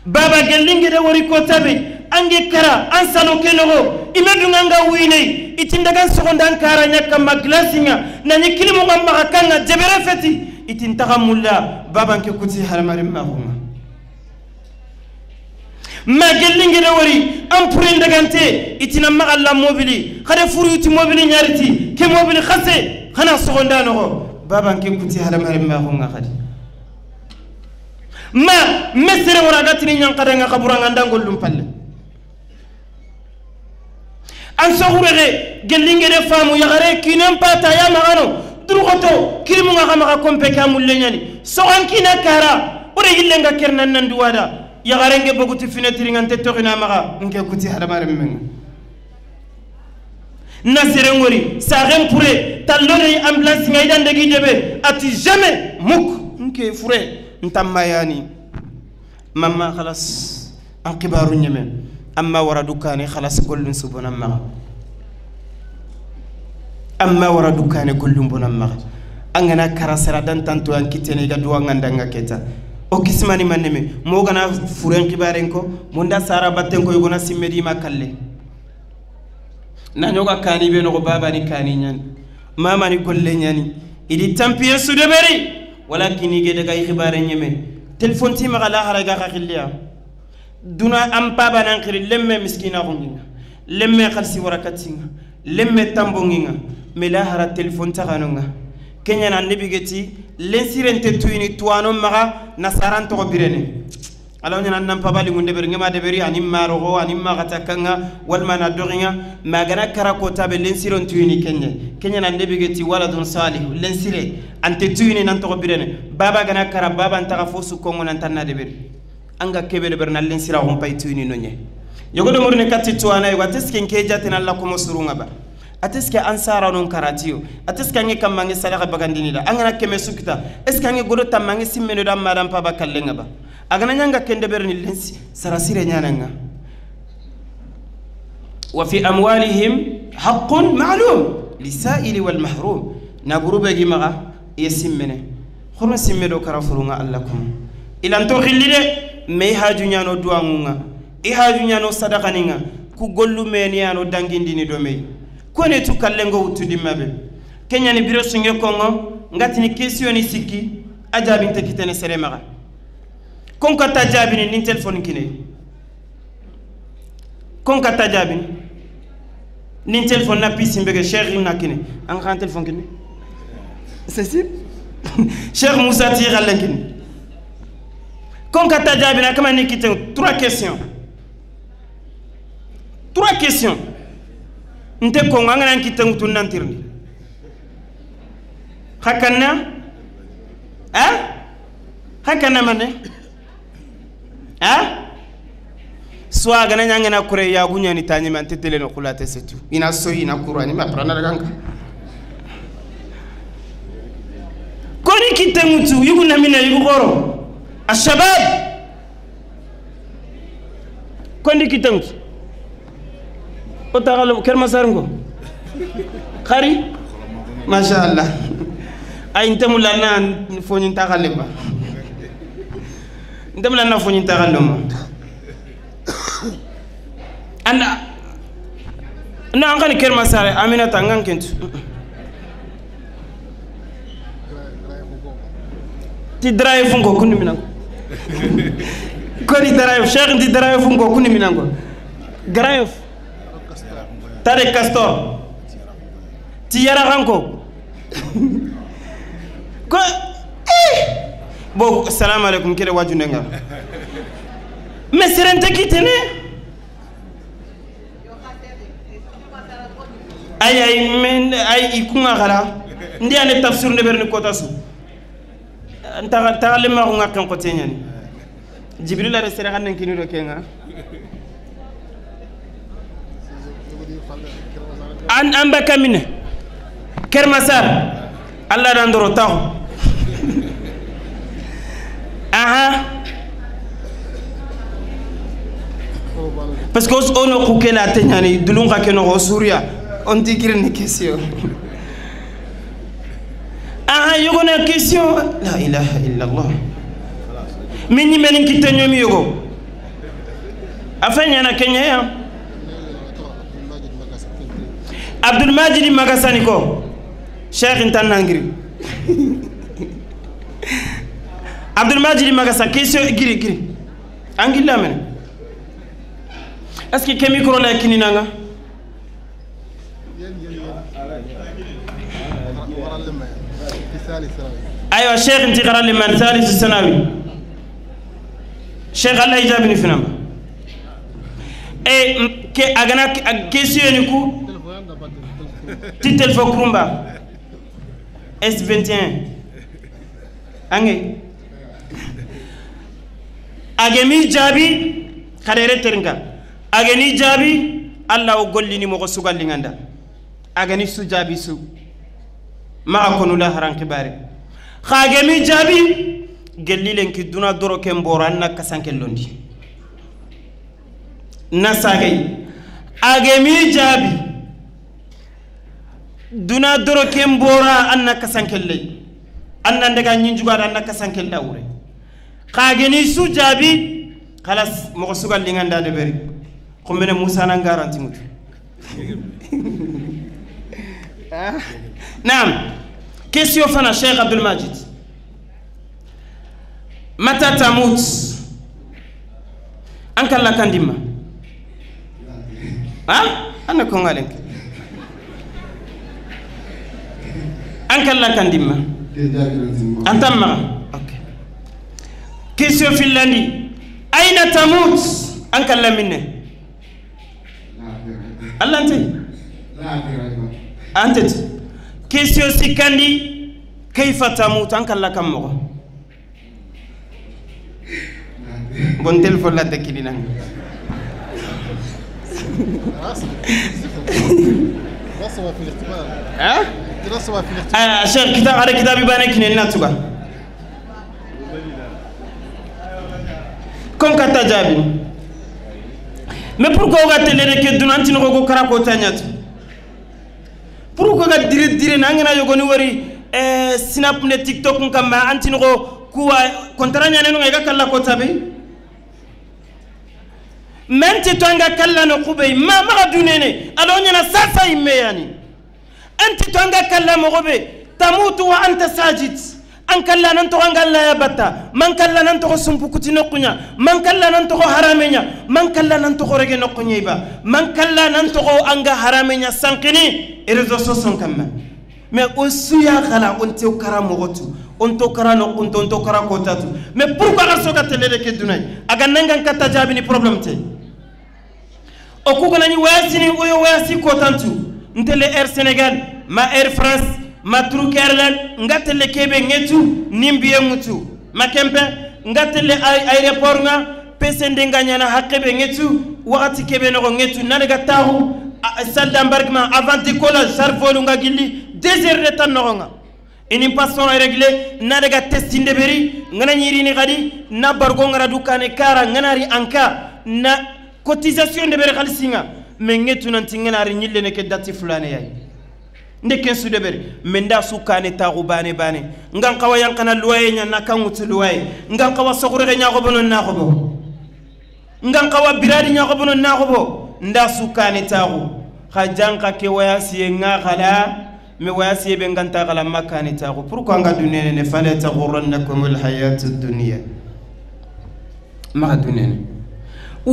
Baba gellingede wori ko tabe ange kara an salo ke nogo ime dunganga wine itin dagan sogondan kara ɲakka ma glasi nga nani kilimu nga maxa kanga jebere feti itin taxa mulla babanke kuti halamare maxunga. Ma gellingede wori an puren dagante itina maxa la mobili xade furuyuti mobili ɲariti ke mobili xase xana sogonda nogo babanke kuti halamare maxunga xadi. Ma mesere wara gatini ɲankadanga xaburanga ndangollum palle. An soxurege gellingede famu yaxare kinen pata ya maxano duruxoto kilimunga މަގަމަގަ ކޮންޕެކާ މުއްލެންޏަނި. ސޮހަންކީނާ ކާރާ. އުރެ އިއްލެންގަ ކެރަނަންނަން ދުވާދާ. ޔަގަރެންގެ ބޮގުތި ފިނެތިރިން އަންތެއްތޯ ހިނާމަގަ އިނގޭ ކުތި ހަރަމާރެންމެން. ނަސިރެން ވޮރި ސާގެން ފުރޭ. ތައްލޮރެ އަމްބުލާންސް އައިދާން ދެގީ ދެބޭ. އަތި ޖަމެ މުކް. އިނގޭ ފުރޭ. ތައްމާޔާނީ. މަންމާ ޚަލަސް އަން ކިބާރުންޏެމެ. އަންމާ ވަރަށް ދުއްކާނެ ޚަލަސް ގޮއްލުން ސުބޮނަންމަގަ. އަންމާ ވަރަށް ދުއްކާނެ ގޮއްލުން ބޮނަންމަގަ. އަނގަނާ ކަރަސަރަ ދަން ތަންތު އަން ކިތެނޭގަ ދުވަން އަންދަން އަކެތަ. އޮ ކިސްމަނި މަންނެމެ. މޯގަނާ ފުރެން ކިބާރެންކޮ. މުންޑާ ސާރާ ބައްތެންކޮ އިގޮނަ ސިންމެދީމާ ކައްލެ. ނަންޔޯގަ ކާނީ ބޭނުގޮ ބާބާނި ކާނީ ން. މާމާނި ގޮއްލެ ން. އިރި ތަންޕިޔަ ސުދެބެރި. ވަލާކިނީގެ ދެގައި ޚިބާރެންޏެމެ. ޓެލެފޯން ތީމަގަ ލާހަރައިގަ ކަކިއްލިޔާ. ދުނާ އަންޕާބާ ނާންކިރި ލެއްމެ މިސްކީނާ ހުންގިން. ލެއްމެ ކަލްސި ވަރަކަތިން. ލެއްމެ ތަނބުންގިން. މެ ލާހަރަ ޓެލެފޯން ތަގާނުން. ކެންޔަން އަންނެބިގެތީ ލެންސިރެން ތެއްތުއިނި ތުވާނުން މަގަ ނަސާރަން ތޮގޮ ބިރެނެ. އަލޯންޏަން އަންނަން ޕަބާލި ގުންޑެބެރި ނގެމާ ދެބެރި އަނިންމާ ރޮގޯ އަނިންމާ ގަތަކަން ވަލްމާ ނައްޑޮގިން މާގަނާ ކަރަ ކޯތާބެ ލެންސިރޮން ތުއިނި ކެންޏެ. ކެންޔަން އަންނެބިގެތި ވަލަދުން ސާލިހު ލެންސިރެ އަންތެ ތުއިނި ނަންތޮގޮ ބިރެނެ. ބާބާ ގަނާ ކަރަ ބާބާން ތަގަ ފޯސު ކޮން އޮނަން ތަންނާ ދެބެރި. އަނގަ ކެބެރެ ބެރެ ނައްލެން ސިރާހުން ޕައި ތުއިނި ނޮންޏެ. ޔޮގޮޑު މުރުނެ ކައްޗި ތުވާނައި ވަތެސް ކެން ކޭ ޖާތި ނައްލަ ކޮމޮ ސުރުން އަބަ. އަތެސް ކެ އަންސާރަ ނުން ކަރާތިޔު. އަތެސް ކަން އެ ކަން މަންގެ ސަލަކަ ބަގަން ދިނީދަ. އަނގަނަ ކެމެ ސުކިތަ. އެސް ކަން އެ ގޮޑު ތައް މަންގެ ސިންމެ ނުޑަ މާރަން ޕާބަ ކައްލެން އަބަ. އަގަނަ ންގަ ކެންޑެބެރު ނިއްލެންސި. ސަރަސިރެ ނާނަންގަ. وفي أموالهم حق معلوم للسائل والمحروم. ނަގުރުބެގި މަގަ އެ ސިންމެނެ. ޚުރުން ސިންމެ ޑޯކަރަ ފުރުން އައްލަކުމު. އިލަންތޯ ޚިއްލިރެ މެ ހާޖު ނާނޯ ދުވަން އުންގަ. އެ ހާޖު ނާނޯ ސަދަކަނިންގަ. ކު ގޮއްލު މޭ ނިޔާނޯ ދަންގިން ދިނި ޑޮމެއި. ކޮނެ ތު ކައްލެންގޮ އުއްތު ދިންމަބެ. ކެންޔަނި ބިރޮށުން އެކޮން އޮ. ނގަތިނި ކޭސިޔޯނި ސިއްކި. އަޖާބިން ތެކިތެނެ ސެރެމަގަ. ކޮންކަތަ ޖާބިނި ނިން ޓެލެފޯން ކިނެ. ކޮންކަތަ ޖާބިނި ނިން ޓެލެފޯން ނަ ޕީސިން ބެގެ ޝޭޚް ނަ ކިނެ. އަން ޚާން ޓެލެފޯން ކިނެ. ސެސި. ޝޭޚް މޫސާ ތީ ގައްލަން ކިނެ. ކޮންކަތަ ޖާބިނި އަކަމަ ނިކިތެ ތުރަ ކެސިޔޯ. ތުރަ ކެސިޔޯ. ންތެ ކޮން އަނގަނަން ކިތަން ތުންނަން ތިރުނި. ހަކަންނަ؟ އަ؟ ހަކަންނަ މަނެ؟ އަ؟ ސުވާގަނަ ނަނގަނަ ކުރެ ޔާ ގުންޏަނި ތާނި މަން ތެތެލެނު ކުލާތެ ސެތު. އިނާ ސޮއި ނަ ކުރާނި މަ ޕްރަނަރ ގަންކަ. ކޮނި ކިތަން އުތު އިގު ނަމިނަ އިގު ގޮރު. އައްޝަބާބް. ކޮނޑި ކިތަން އުތު. އޮތާގަލު ކެރުމަސާރުންގޮ. ކަރި؟ މާޝާ ﷲ. އައި އިންތަމު ލަންނާ ފޯނިން ތާގަލެއްބަ. އިންތަމު ލަންނާ ފޯނިން ތާގަލުމަ. އަންނަ. ނާ އަންގަނި ކެރުމަސާރެ އަމިނަތަ އަންގަން ކެންތު. ތި ދްރައިވުން ކޮ ކުނި މިނަން. ކޮނި ދްރައިވް، ޝޭޚް ތި ދްރައިވުން ކޮ ކުނި މިނަން ކޮ. ދްރައިވް. ތަރެ ކަސްތޯ. ތި ޔަރަ ކަންކޮ. ކޮ، އޭ. ބޯ، އައްސަލާމު ޢަލައިކުމް ކިރެ ވާޖު ނެނގަ. މެސިރެން ތެކި ތެނެ. އައި، އައި، މެން، އައި، އިކުން އަހަރާ. ންދިޔާނެ ތަފްސީރު ނެބެރުނި ކޮތަސް. ތަގަ-، ތަގަލެމާ ހުން އައްކަން ކޮތެން ޔަނީ. ޖިބްރީލް އަރެ ސެރަގަންނެން ކިނުރަ ކެނގާ. އަން އަނބަކަމިނެ. ކެރުމަސާރ. އައްލާ ރަނދުރު ތަހު. އަހާ. ޕަސްކޯސް އޯނޯ ކުކެލާ ތެން ޔަނީ ދުލުން ކަކެނޯ ހޯ ސޫރިޔާ. އޮންތީ ކިރެން ނިކެސިޔޯ. އަހާ، ޔޮގޮނަ ކިސިޔޯ. ލާ އިލާހަ އިއްލައްލާހް. މިންޏި މެނިން ކިތަންޏޯ މި ޔޮގޯ. އަފެން ޔަނަ ކެންޔަޔާ. އަބްދުލް މާޖިދި މަގަސާނިކޯ. ޝޭޚިން ތަންނާން ގިރި. އަބްދުލް މާޖިދި މަގަސާ ކިސިޔޯ ގިރި ގިރި. އަނގިއްލާ މެނެ. އަސްކި ކެމިކުރޮލާ ކިނިނާނގަ. އައިވާ، ޝޭޚް ތި ގަރާލި މަން ސާލިސު ސަނާވީ. ޝޭޚް އަލް ހިޖާބި ނިފިނަމަ. އެ، ކެ، އަގަނާ، ކެ، އަ، ކެސިޔަނިކު. ތިތެލް ފޮކްރުމްބާ. އެސް ވެންޓިއެން. އަނގައި. އަގެ މި ޖާބި ކަރޭރެ ތެރިންގަ. އަގެ ނި ޖާބި އައްލާ އޮގޮށްލިނި މޮގޮ ސުގައްލިނގަނޑަ. އަގެ ނި ސު ޖާބި ސު. މާ ކޮނުލާ ހަރަން ކިބާރެ. ޚާގެ މި ޖާބި ގެއްލިލެން ކި ދުނާ ދޮރޮކެން ބޯރާ ނައްކަ ސަންކެއްލޮންޑި. ނަސާގައި. އަގެ މި ޖާބި ދުނާ ދޮރޮކެން ބޯރާ އަންނަ ކަސަން ކެއްލެއް. އަންނަން ދެގާ ނިންޖުގާ އަންނަ ކަސަން ކެއްލާ އުރެ. ޚާގެ ނިސު ޖާބި. ޚަލާސް މޮގޮ ސުގައްލިނގަނޑާ ދެބެރި. ކޮންމެނެއް މޫސާ ނަންގާރަން ތިމުތު. ނާމް. ކެސިއޯ ފަނަ ޝޭޚް އަބްދުލް މާޖިދް. މަތާ ތަމޫތު؟ އަންކަލް ލަކަން ދިންމަ. އާ؟ އަންނަ ކޮން އާލެން؟ އަންކަލް ލަކަން ދިންމަ. އަންތައްމަ. އޯކޭ. ކެސިއޯ ފިއްލަނޑި. އައިނަ ތަމޫތު؟ އަންކަލް ލަމިންނެ. އައްލަންތި؟ އަންތެތު. ކެސިއޯ ސިކަނޑި. ކައިފަ ތަމޫތު؟ އަންކަލް ލަކަން މޮގޮ. ބޮންތެލް ފޮށްލަށް ދެކިނި ނަން. އަ؟ އަ، ޝޭޚް ކިތާ-، އަރެ ކިތާބި ބާނެ ކިނެއް ނާތުގަ. ކޮން ކަތާ ޖާބިން؟ މެ ޕުރުކޯގަ ތެލެރެކެ ދުނަން ތިނުގޮގު ކަރާ ކޯތާ ނާތު. ޕުރުކޮގަ ދިރި ދިރި ނަނގަނާ ޔޮގޮނިވަރި، އެ، ސިނާޕް ނެ ޓިކްޓޮކުން ކަމާ އަންތިނުގޯ ކުވާ ކޮންތަރާ ނާނެނު އެގަ ކައްލަ ކޮތަބި. މެންތި ތޮނގ ކައްލަ ނޮކުބެ މާ މާ ދުނޭނެ އަލޯންޏަނަ ސާސާ އިއްމެޔާނި. އަންތި ތޮނގ ކައްލަ މޮގޮބެ ތަމޫތު ވަ އަންތަ ސާޖިދް. އަންކައްލާ ނަންތޮގޮ އަންގައްލާޔަ ބައްތާ. މަންކައްލާ ނަންތޮގޮ ސުންޕުކުތި ނޮއްކުންޏާ. މަންކައްލާ ނަންތޮގޮ ހަރާމެންޏާ. މަންކައްލާ ނަންތޮގޮ ރެގެ ނޮއްކުންޏެއްބާ. މަންކައްލާ ނަންތޮގޮ އަންގަ ހަރާމެންޏާ ސަންކިނީ އެރެ ދޮސް ސޮސޮން ކަމަށް. މެ އޮއްސުޔާ ކަލާ އޮންތެ ކަރާ މޮގޮތު. އޮންތޯ ކަރާ ނޮއްކުންތޯ އޮންތޯ ކަރާ ކޯތާތު. މެ ޕުރުކަ އަސޯގަ ތެލެދެކެ ދުނައި. އަގަ ނަންގަން ކައްތަ ޖާބިނި ޕްރޮބްލަމް ތޭ. އޮކުގަނަނި ވަޔަސިނި އޮޔޮ ވަޔަސި ކޯތަންތު. ންތެލެ އެއަރ ސެނެގަލް، މާ އެއަރ ފްރާންސް، މާ ތުރުކް އެއަރލައިން، ންގަތެލެ ކޭބެ ނެތު، ނިން ބިޔެ ނުތު. މާ ކެމްޕެ، ންގަތެލެ އައި-، އައިރެޕޯރުންގަ، ޕެސެންޑެންގަ ނާނަ ހައްޤެބެ ނެތު، ވަގަތި ކެބެ ނޮގޮ ނެތު، ނަނެގަ ތާހު، އަ، ސަލް ދަމްބަރްގް މާ އަވާން ދިކޮލަ، ޝަރް ފޯލުންގަ ގިއްލި، ދެޒެރް ރެތަން ނޮގޮނގަ. އިނިން ޕަސް ވަނަ އިރެގިލެ، ނަރެގަ ތެސް ތިންޑެ ބެރި، ނަނަ ނީރިނި ގަޑި، ނަ ބަރުގޮން ރަދު ކާނެ ކާރަ، ނަނަރި އަންކާ، ނަ ކޮތިޒަސިއޮން ޑެ ބެރި ކަލިސިނގ، މެންގެ ތުނަން ތިންގެ ނާރި ނިއްލެނެކެ ދަތި ފުލާނެ ޔައި. ނެކެން ސު ޑެ ބެރި، މެންޑާ ސު ކާނެ ތާގު ބާނެ ބާނެ. ންގަން ކަވަ ޔަން ކަނަ ލުވައެ ނަ ނަކަން އުތު ލުވައެ. ންގަން ކަވަ ސޮކުރެގެ ނާގޮބުނު ނާގޮބު. ންގަން ކަވަ ބިރާރި ނާގޮބުނު ނާގޮބު. ންޑާ ސު ކާނެ ތާގު. ޚައްޖާން ކަކެ ވަޔާސި އެންގާ ގަލާ. މި ވަޔަސް އެބެންގަންތާ ގަލަށް މަކާނި ތާގު ޕުރުކު އަނގަ ދުނިޔެނެ ފަލޭ ތަޣުއްރަންނަކުމުލް ޙަޔާތު ދުނިޔާ. މަގަ ދުނިޔެނެ.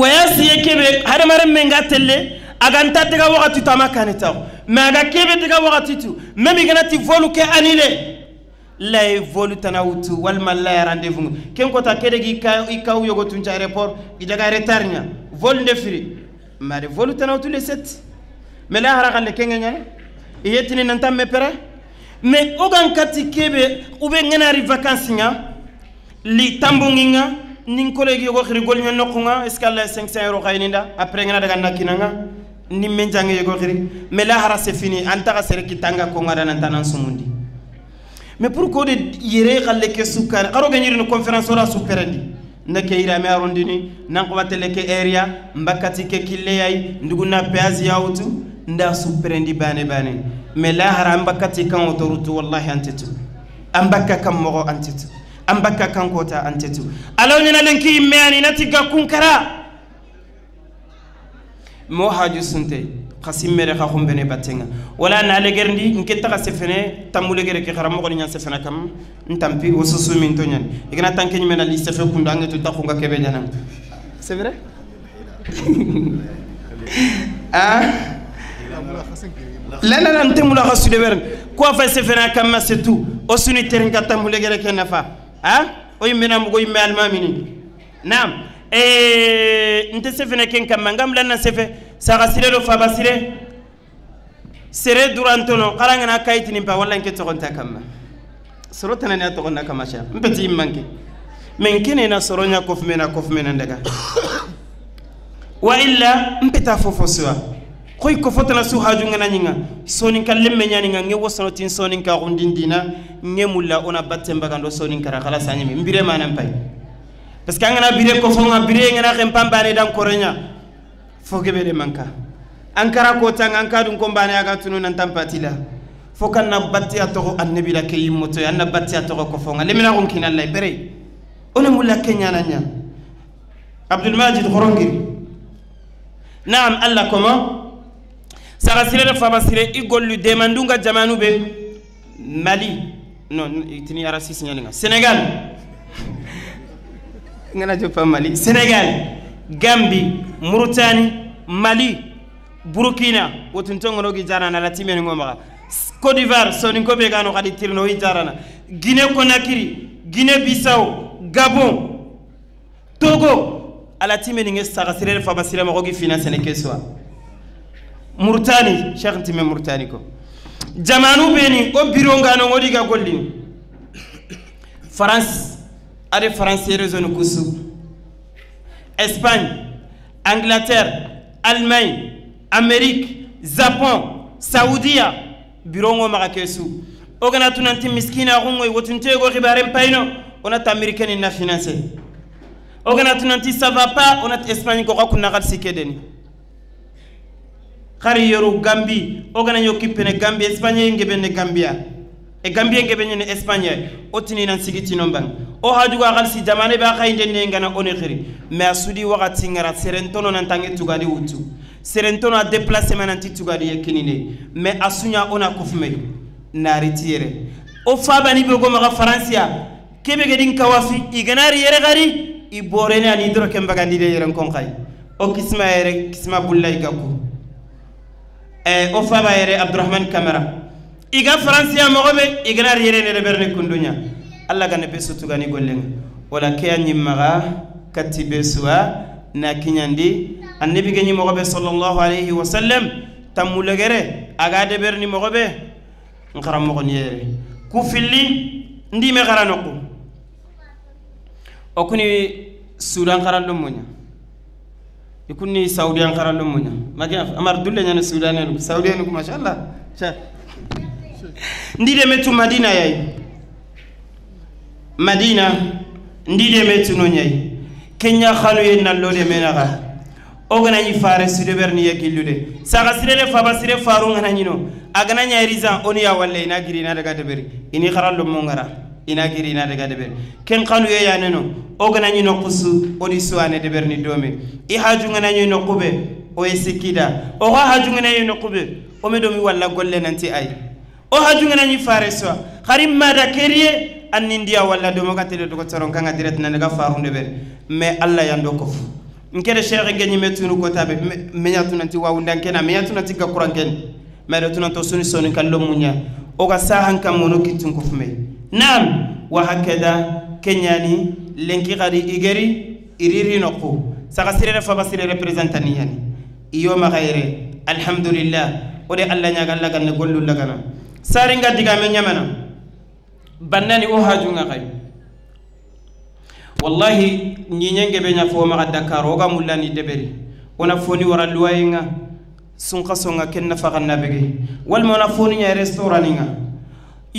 ވަޔަސް އެކެވެ، ހަރަމަރަމް މެންގާ ތެއްލެ، އަގަންތާ ތެގަ ވަގަތު ތަމަ ކާނި ތާގު. މަގަ ކެވެ ތެގަ ވަގަތު ތު. މެ މިގަނަ ތި ވޮލު ކެ އަނިލެ. ލައި ވޮލު ތަނަވުތު ވަލް މައްލަ ޔަރަން ދެ ފުން. ކެން ކޮތާ ކެޑެގި ކަ-، އި ކައު ޔޮގޮ ތުންޗާ އެރެޕޯރް، އިދަގާ ރެތާރިންޏާ. ވޮލު ނެ ފިރި. މާރެ ވޮލު ތަނަވުތު ލެސެތް. މެލާ ހަރާ ކައްލެ ކެނގެންޏާ. އެހޭތިނެ ނަންތަން މެ ޕެރެ. މެ އޮގަން ކަތި ކޭބެ އުބެ ނގެނާރި ވަކާންސިންޏާ. ލި ތަނބުން އިންގާ. ނިން ކޮލޭގި އޮގޮ ޚިރި ގޮލި ނަން ނޮކުންގާ. އިސްކައްލަ ސެން ސައިރޯ ކައިނިންޑާ. އަޕްރެނގެނާ ދަގަންނަ ކިނަނގާ. ނިން މެން ޖަނގެ އޮގޮ ޚިރި. މެލާ ހަރާ ސެފިނި. އަންތަގަ ސެރެކި ތަނގަ ކޮން އަރަނަން ތަނަން ސުމުންޑި. މެ ޕުރު ކޯޑެ ޔެރޭ ކައްލެ ކެ ސުކާނެ. ކަރޯގެ ނިރިނު ކޮންފެރެންސް ހޯރާ ސުޕެރެންޑި. ނެކެ އިރާމެ އަރުން ދިނި، ނަންކޮބަތެލެކެ އޭރިޔާ، މްބައްކަތިކެ ކިއްލެޔައި، ނުގުންނާ ޕެއާޒިޔާ އުތު، ންޑާ ސުޕެރެންޑި ބާނެ ބާނެ. މެ ލާހަރ އަނބައްކަތިކަން އޮތޮރުތު، ވައްލާހި އަންތެތު. އަނބައްކަކަން މޮގޮ އަންތެތު. އަނބައްކަކަން ކޯތާ އަންތެތު. އަލޯންޏަނަލެން ކީ މެއަނި ނަތިގަ ކުންކަރާ. މޯހާ ޖުއްސުންތެ، ޚަސިންމެރެ ޚަޚުން ބެނެ ބައްތެން. ވަލާ ނާލެގެރެންޑި، އިންކެއްތަކަށް ސެފެނޭ، ތަނބުލެގެރެކެ ޚަރަމުގަނި ނަން ސެފެނަކަމް، ންތަންޕި އޮސުސު މިންތޯ ނަން. އިގަނާ ތަންކެން މެނަ ލި ސެފެ ކުންޑާނގެ ތު ތަޚުންގަ ކެބެ ޖަނަން. ސެފެރެ؟ އާ؟ ލަނަ ނަންތެ މުލާ ޚަސު ޑެވެރެން. ކުވާފައި ސެފެނާ ކަމްމަ ސެތު، އޮސުނި ތެރިން ކަ ތަނބުލެގެރެކެ ނަފާ. އާ؟ އޮތް މެނާ މުގޮ އިމްމެ އަލްމާމިނި. ނާމް. އޭ، އިންތެ ސެފެނެކެން ކަމަން ގަމް ލަންނަ ސެފެ، ސާގަ ސިރެ ރޮފާ ބަސިރެ. ސެރެ ދުރަންތޮނޯ، ކަރަނގަނާ ކައިތި ނިންޕާ ވައްލަން ކެއްޗޮކޮންތާ ކަމަ. ސޮރޮތަނަ ނިޔަތު ގޮންނަ ކަމަށާ. މި ޕެތީ މަންކި. މެން ކެނޭނާ ސޮރޮންޏާ ކޮފުމޭނާ ކޮފުމޭނަން ޑަގަ. ވައިލާ މި ޕެތާ ފޮފޮސުވާ. ކޮއި ކޮފޮތަނަސް ހާޖުން ނަންޏިން ސޯނިން ކައްލެން މެންޔާނިން އެ ވޮސް ނޮތިން ސޯނިން ކާ ގުންޑިން ދީނާ ނެމުލާ އޮނަ ބައްތެން ބަގަނޑޯ ސޯނިން ކަރާ ޚަލާސް އަންޏިމި ބިރޭ މާނަން ޕައި. ބަސް ކާނގަނާ ބިރޭ ކޮފޮން ބިރޭ އެނގަނާ ކެމްޕާން ބާނޭ ދަން ކޮރެންޏާ. ފޮގެ ބެރެ މަންކާ. އަންކަރާ ކޯޗަން އަންކާ ދުންކޮން ބާނެ އާގާ ތުނު ނަންތަން ޕާތިލާ. ފޮކަން ނައްބައްތި އަތޮގޮ އަންނެބި ރަކެއް އިއްމޮތޮ އަންނަ ބައްތި އަތޮގޮ ކޮފޯން އަލެމިނާ ގޮން ކިނައްލައި ބެރެ. އޮނެ މުލައްކެން ޔާނަންޏާ. އަބްދުލް މާޖިދު ހޮރޮންގިރި. ނާމް އައްލަ ކޮމޯ. ސަގަސިރެ ފަބަސިރެ އި ގޮއްލު ދޭމަންޑުންގަ ޖަމާނު ބެ. މަލި. ނޯ، ތިނީ އަރަސީސް ނިޔަނިނގ. ސެނެގާލް. ނަން ޖޮޕަ މަލި. ސެނެގާލް. ގަމްބި. މުރުޓާނި. މަލި. ބުރުކީނާ. އޮތުންތޯ ނޮގި ޖާރާނަ ލަތިމެނި ގޮމަގ. ކޮޑިވާރް. ސޯނި ކޮބޭގާނޯ ކަޑި ތިރި ނޮހި ޖާރާނަ. ގިނެ ކޮނަކިރި. ގިނެ ބިސައު. ގަބޯ. ތޯގޯ. އަލަތިމެނިން އެ ސަގަސިރެ ފަބަސިރެ މަގޮގި ފިނަސެނެ ކޭސުވާ. މުރުތާނި، ޝޭޚް ތިމެ މުރުތާނިކޮ. ޖަމާނޫ ބޭނި އޮ ބިރޯނގާނޯ އޮޑިގަ ގޮއްލިން. ފަރަންސް، އަރެ ފަރަންސޭ ރެޒޮނު ކުސު. އެސްޕަން، އަންގްލަތެރް، އަލްމަން، އަމެރިކް، ޖަޕޯން، ސައުދިޔާ، ބިރޯން އޮ މަގަ ކޭސު. އޮގަނާތު ނަންތި މިސްކީނާ ގުން އޮތް އޮތުން ތޭގޯ ޚިބާރެން ޕައިނޯ، އޮނަތަ އަމެރިކަނިން ނަފިނަސެ. އޮގަނާތު ނަންތި ސަވާޕާ، އޮނަތަ އެސްޕަން ގޮގަކު ނަގަލް ސިކެދެނި. ކަރިޔަރު ގަނބި، އޮގަނަ ޔޯކި ޕެނެ ގަނބި، އެސްޕަންޔަ އިނގެ ބެންނެ ގަނބިޔާ. އެ ގަނބިޔަ އިނގެ ބެންނެ އެސްޕަންޔަ. އޮތިނީ ނަން ސިގިތި ނޮންބަން. އޯ ހާޖުގާ ގަލްސި ޖަމާނެ ބާ ކައިން ދެންނޭ އިނގަނަ އޮނެ ޚިރި. މެ އަސުޑި ވަގަ ތިން އަރަ ސެރެންތޮނޯ ނަން ތަން އެއް ތުގާދި އުއްތު. ސެރެންތޮނޯ އަ ދެ ޕްލަސް އެމަ ނަން ތި ތުގާދި އެކިނިނޭ. މެ އަސުންޏާ އޮނަ ކޮފުމެ. ނާރިތިއެރެ. އޮފާ ބަނި ބޮގޮ މަގަ ފަރަންސިޔާ. ކެބެގެ ޑިން ކަވާފި އިގަނާރި އެރެގަރި އި ބޯރޭނެ އަނީ ދުރަކެން ބަގަނޑި ދޭ އެރަން ކޮން ކައި. އޮ ކިސްމާ އެރެ ކިސްމާ ބުއްލައި ގަކު. އެ އޮފާ ބާ އެރެ އަބްދުރަހްމާން ކަމެރާ. އިގަ ފަރަންސިޔާ މޮގޮމެ އިގަނާރި އެރޭނެ ރެބެރެނެ ކުންޑުންޏާ. އައްލަ ގަނެ ބޭސު ތުގަނި ގޮއްލެން. އޮލަ ކެއަން އިއްމަގާ ކައްތި ބޭސުވާ ނާ ކިންޏަން ދީ. އަންނެބިގެންޏި މޮގޮބެ ޞައްލައްލާހު ޢަލައިހި ވަސައްލަމް ތައްމުލަގެރެ އަގާ ދެބެރެނި މޮގޮބެ. ކަރަމުގު ނިޔޭރެ. ކުފިއްލި ންދީމެ ކަރަނޮކު. އޮކުނި ސޫޑާން ކަރަން ލުމުންޏަ. އިކުންނީ ސައުޑިއަން ކަރަން ލުމުންޏަ. މަގެ އަމަރ ދުއްލެ ނަން ސޫޑާނެ ނު. ސައުޑިއަން ނުކު މާޝާﷲ. ންދީދެ މެތު މަދީނާޔައި. މަދީނާ ންދީދެ މެތު ނުންޏައި. ކެންޏާ ޚާނުޔެއް ނައްލޯލެ މޭނަގާ. އޮގަނައި ފާރެ ސިޑެބެރަނިޔަ ގިއްލުލެ. ސާގަ ސިރެރެ ފަބަ ސިރެ ފާރުން އަނަންޏިނު. އަގަނަންޏާ އެރިޒާ އޮނިޔާ ވައްލެ އިނާ ގިރީނާ ދަގަ ދެބެރި. އިނީ ކަރަން ލުމުން އަރާ. އިނާ ގިރީނާ ދަގަ ދެބެރި. ކެން ކަނު އޭޔާ ނެނު. އޮގަނަންޏި ނޮކުސު އޮޑި ސުވާނެ ދެބެރަނި ޑޯމެ. އި ހާޖުން އަނަންޏި ނޮކުބެ. އޮއެ ސިކިދާ. އޮގާ ހާޖުން އަނަންޏި ނޮކުބެ. އޮމެ ޑޯމި ވައްލަ ގޮއްލެ ނަންތި އައި. އޮ ހަޖުގެ ނަންޏި ފާރެއްސުވާ. ކަރިމް މާދަ ކެރިއެ އަންނިން ދިޔާ ވައްލަ ދޮމޮގަތެރެ ދޮކޮތަރުން ކަން އަދިރަތި ނަންގަ ފާރުން ދެބެރި. މެ އައްލަ ޔަން ދޮކޮފު. އިންކެރެ ޝޭޚެއްގެ ނިމެ ތުނު ކޮތާބެ. މެ، މެޔާ ތުނަންތި ވާ އުންޑަން ކެނާ، މެޔާ ތުނަންތި ގަ ކުރަން ކެން. މެ ރެތުނަން ތޮ ސުނި ސޯނި ކައްލޮ މުންޏާ. އޮގަ ސާހަން ކަން މުނު ކިތުން ކޮފުމެ. ނާމް. ވަހަކެދާ ކެންޔާނީ ލެންކި ގަރި އިގެރި އިރިރި ނޮކު. ސަގަ ސިރެރެ ފަބަ ސިރެ ރެޕްރެޒެންޓަނީ ޔަނީ. އިޔޯ މަގައިރެ. އަލްޙަމްދުލިއްލާ. އޮޑެ އައްލަ ނާގަ އައްލަ ގަންނަ ގޮއްލު އައްލަ ގަނަ. ސާރިންގާ ދިގާ މެން ޔަމަނަ. ބަންނަނި އޯ ހާޖުން އަކައި. ވައްލާހި، ނީނެންގެ ބެންޏާ ފޯ މަގަ ދައްކާ ރޯގަ މުއްލަނީ ދެބެރި. އޮނަ ފޯނި ވަރަށް ލުވައިންގަ. ސުންކަ ސޮންގަ ކެންނަ ފަގަންނާ ބެގެ. ވަލް މޮނަ ފޯނި އެ ރެސްޓޯރަނިންގަ.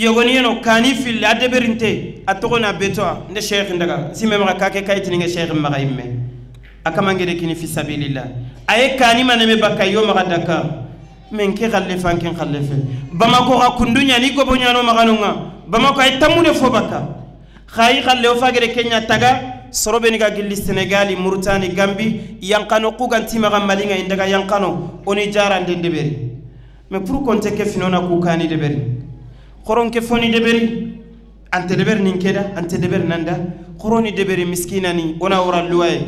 ޔޮގޮނިޔަނު ކާނީ ފިއްލެ އަ ދެބެރިންތޭ. އަތޮގޮނާ ބެތޮއަ. ނެ ޝޭޚިން ދަގަ. ސިމެ މަގަ ކާކެ ކައިތިނިގެ ޝޭޚިން މަގަ އިއްމެ. އަކަމަންގެ ދެކިނި ފި ސަބީލިއްލާ. އައެއް ކާނި މަނެމެ ބަކަ ޔޯ މަގަ ދައްކާ. މެންކެ ކައްލެފާންކެން ކައްލެފެ. ބަމަކޯގަ ކުންޑުންޏާ ނި ގޮބޮންޏާނޯ މަގަނުންއާ. ބަމަކޯ އައި ތަމުނެ ފޯ ބަކަ. ޚާއި ކައްލެ އޮފާގެ ދެ ކެންޏާ ތަގަ. ސޮރޮބެނިގަ ގިއްލި ސެނެގާލި މުރުތާނި ގަނބި. ޔަންކަނޯ ކުގަން ތިމަގަ މަލިނގަ އިންދަގަ ޔަންކަނޯ. އޮނި ޖާރަން ދެން ދެބެރި. މެ ފުރުކޮން ތެއްކެ ފިނޯނަ ކޫކާނި ދެބެރި. ކޮރޮން ކެ ފޮނި ދެބެރި. އަންތެ ދެބެރި ނިންކެދަ، އަންތެ ދެބެރި ނަންދަ. ކޮރޮނި ދެބެރި މިސްކީނަނި އޮނަ އޮރަ ލުވައެ.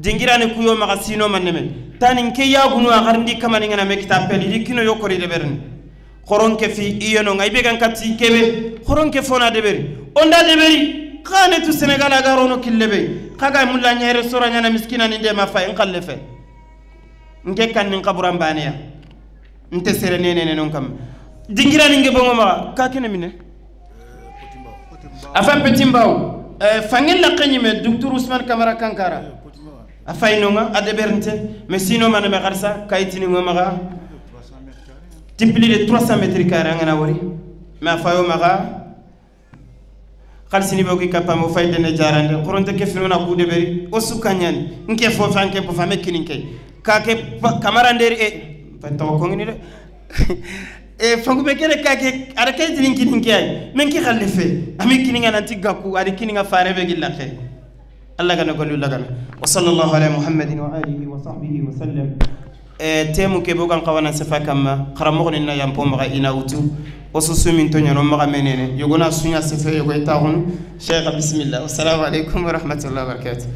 ދިނގިރާނެ ކުޔޯ މަގަ ސީނޯ މަންނެމެ. ތާނިން ކެއްޔާ ގުނުއާ ގަރިންދީ ކަމަނި ގަނަ މެ ކިތާ ޕެލި ރިކިނޯ ޔޯ ކޮރި ދެބެރިން. ކޮރޮން ކެ ފި އިޔަނޯ އައިބެގަން ކަތީ ކެވެ. ކޮރޮން ކެ ފޮނާ ދެބެރި. އޮންޑާ ދެބެރި. ކާނެތު ސެނެގާލާ ގާރޯނު ކިއްލެވެ. ކާގާ މުއްލާ ނޭރެ ސޮރަ ނަނަ މިސްކީނަނި ދޭ މާ ފައިން ކައްލެފެ. ންގެ ކަންނިން ކަބުރަން ބާނެޔާ. ންތެ ސެރެ ނޭނޭ ނެނުން ކަމަ. ދިނގިރާ ނިންގެ ބޮނގޮ މަގަ. ކާކެނެ މިނެ. އަފަ ޕެތިންބާވު، އެ، ފަންގެން ލައްކަންޏިމެ ދުކްތުރު އުސްމާން ކަމަރާ ކަންކާރާ. އަފައިނުން އަދެބެރުންތެ މެސީނޯ މަނަމެ ގަރްސާ ކައިތިނި އުވަމަގާ ތިޕިލި ދެ ތުރަސް މެތިރި ކާރަ އަނގަނާ ވަރި. މެ އަފައިވުމަގާ ކަލްސިނި ބޯގި ކަޕަމު ފައިދެނެ ޖާރަންޑެ ކުރުންތެ ކެފިނުނާ ކޫދެބެރި އޮސު ކަންޏަން އިންކެ ފޯ ފާންކެ ޕު ފަމެ ކިނިންކެ. ކާކެ ކަމަރަންޑޭރި އެ ތަވަކޮނގިނި ރެ. އެ ފަނގު މެކެނެ ކާކެ އަރަކައި ތިނިން ކިނިންކެ އައި މެންކެ ކައްލެފެ. އަމި ކިނިން އަނަން ތިއްގަކު އަރި ކިނިން އަ ފާރެވެގި ލަކެ. އައްލަގަނަ ގޮލު ލަގަނަ. وصلى الله على محمد وآله وصحبه وسلم. އެ ތޭމު ކެބުގަން ކަވަނަ ސެފާ ކަމަ ކަރަމުގު ނިންނަ ޔަންޕޯމަގަ އިނަ އުތު. އޮސުސު މިންތޯ ނިރުމަގަ މެނޭނެ. ޔޮގުނާ ސުންޏާ ސެފޭ ޔޮގޮ އެތާހުނު. ޝޭޚަ ބިސްމިއްލާ. އައްސަލާމު ޢަލައިކުމް ވަރަޙްމަތުﷲ ވަބަރަކާތު.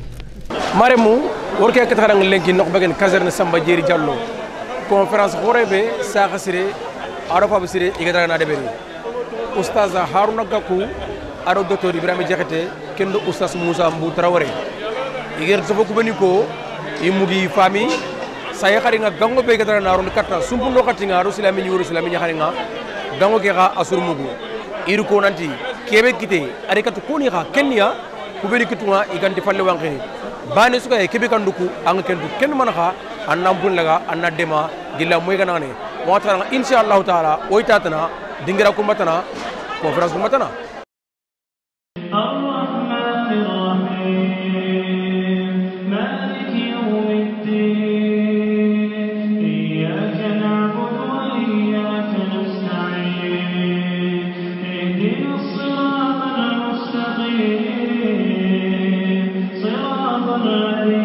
މަރެމު ވަރުކެ ކަތަރަން ލެންކި ނުކުބެގެން ކަޒަރްނެ ސަމްބަ ޖޭރި ޖައްލޯ. ކޮންފަރެންސް ހޯރޭބެ ސާޚަ ސިރެ އަރަފާބެ ސިރެ އިގަދަރަނާ ޑެބެރި. އުސްތާޒާ ހާރުނަށް ގަކު އަރު ދޮތޯރި އިބްރާހިމް ޖެހެޓެ ކެންޑު އުސްތާޒް މޫސާ މޫތަރަވަރެ. އިގެރު ސޮފޮކު ބެނިކޯ އިމުގީ ފާމީ ސަޔަކަރިން ގަންގޮ ބޭގަދަރަ ނާރުން ކައްޓަ ސުންބުން ނޯކައްޓިން އަރު ސިލާމިން ޔޫރު ސިލާމިން ހަރިން ގަންގޮ ކެހާ އަސުރުމުގު. އިރުކޯނަންޓީ ކެބެއްކިތޭ އަރިކަތު ކޯނިހާ ކެންނިޔާ ކުބެނިކިތުން އިގަންޓި ފައްލެވަން ކެހި. ބާނެސުގައި ކެބިކަނޑުކު އަނގަކެންޑު ކެނޑުމަނަހާ އަންނަ އަނބުން ލަގާ އަންނަ ޑެމާ ގިއްލާ މޮއިގަނާނެ. ވާތަރަން އިންޝާ އައްލާހު ތަޢާލާ އޮތްތާތަނާ ދިނގިރާ ކުރުމަތަނާ ކޮންފަރެންސް ކުރުމަތަނާ. الرحمن الرحيم. مالك يوم الدين. إياك نعبد وإياك نستعين. اهدنا الصراط المستقيم. صراط الذين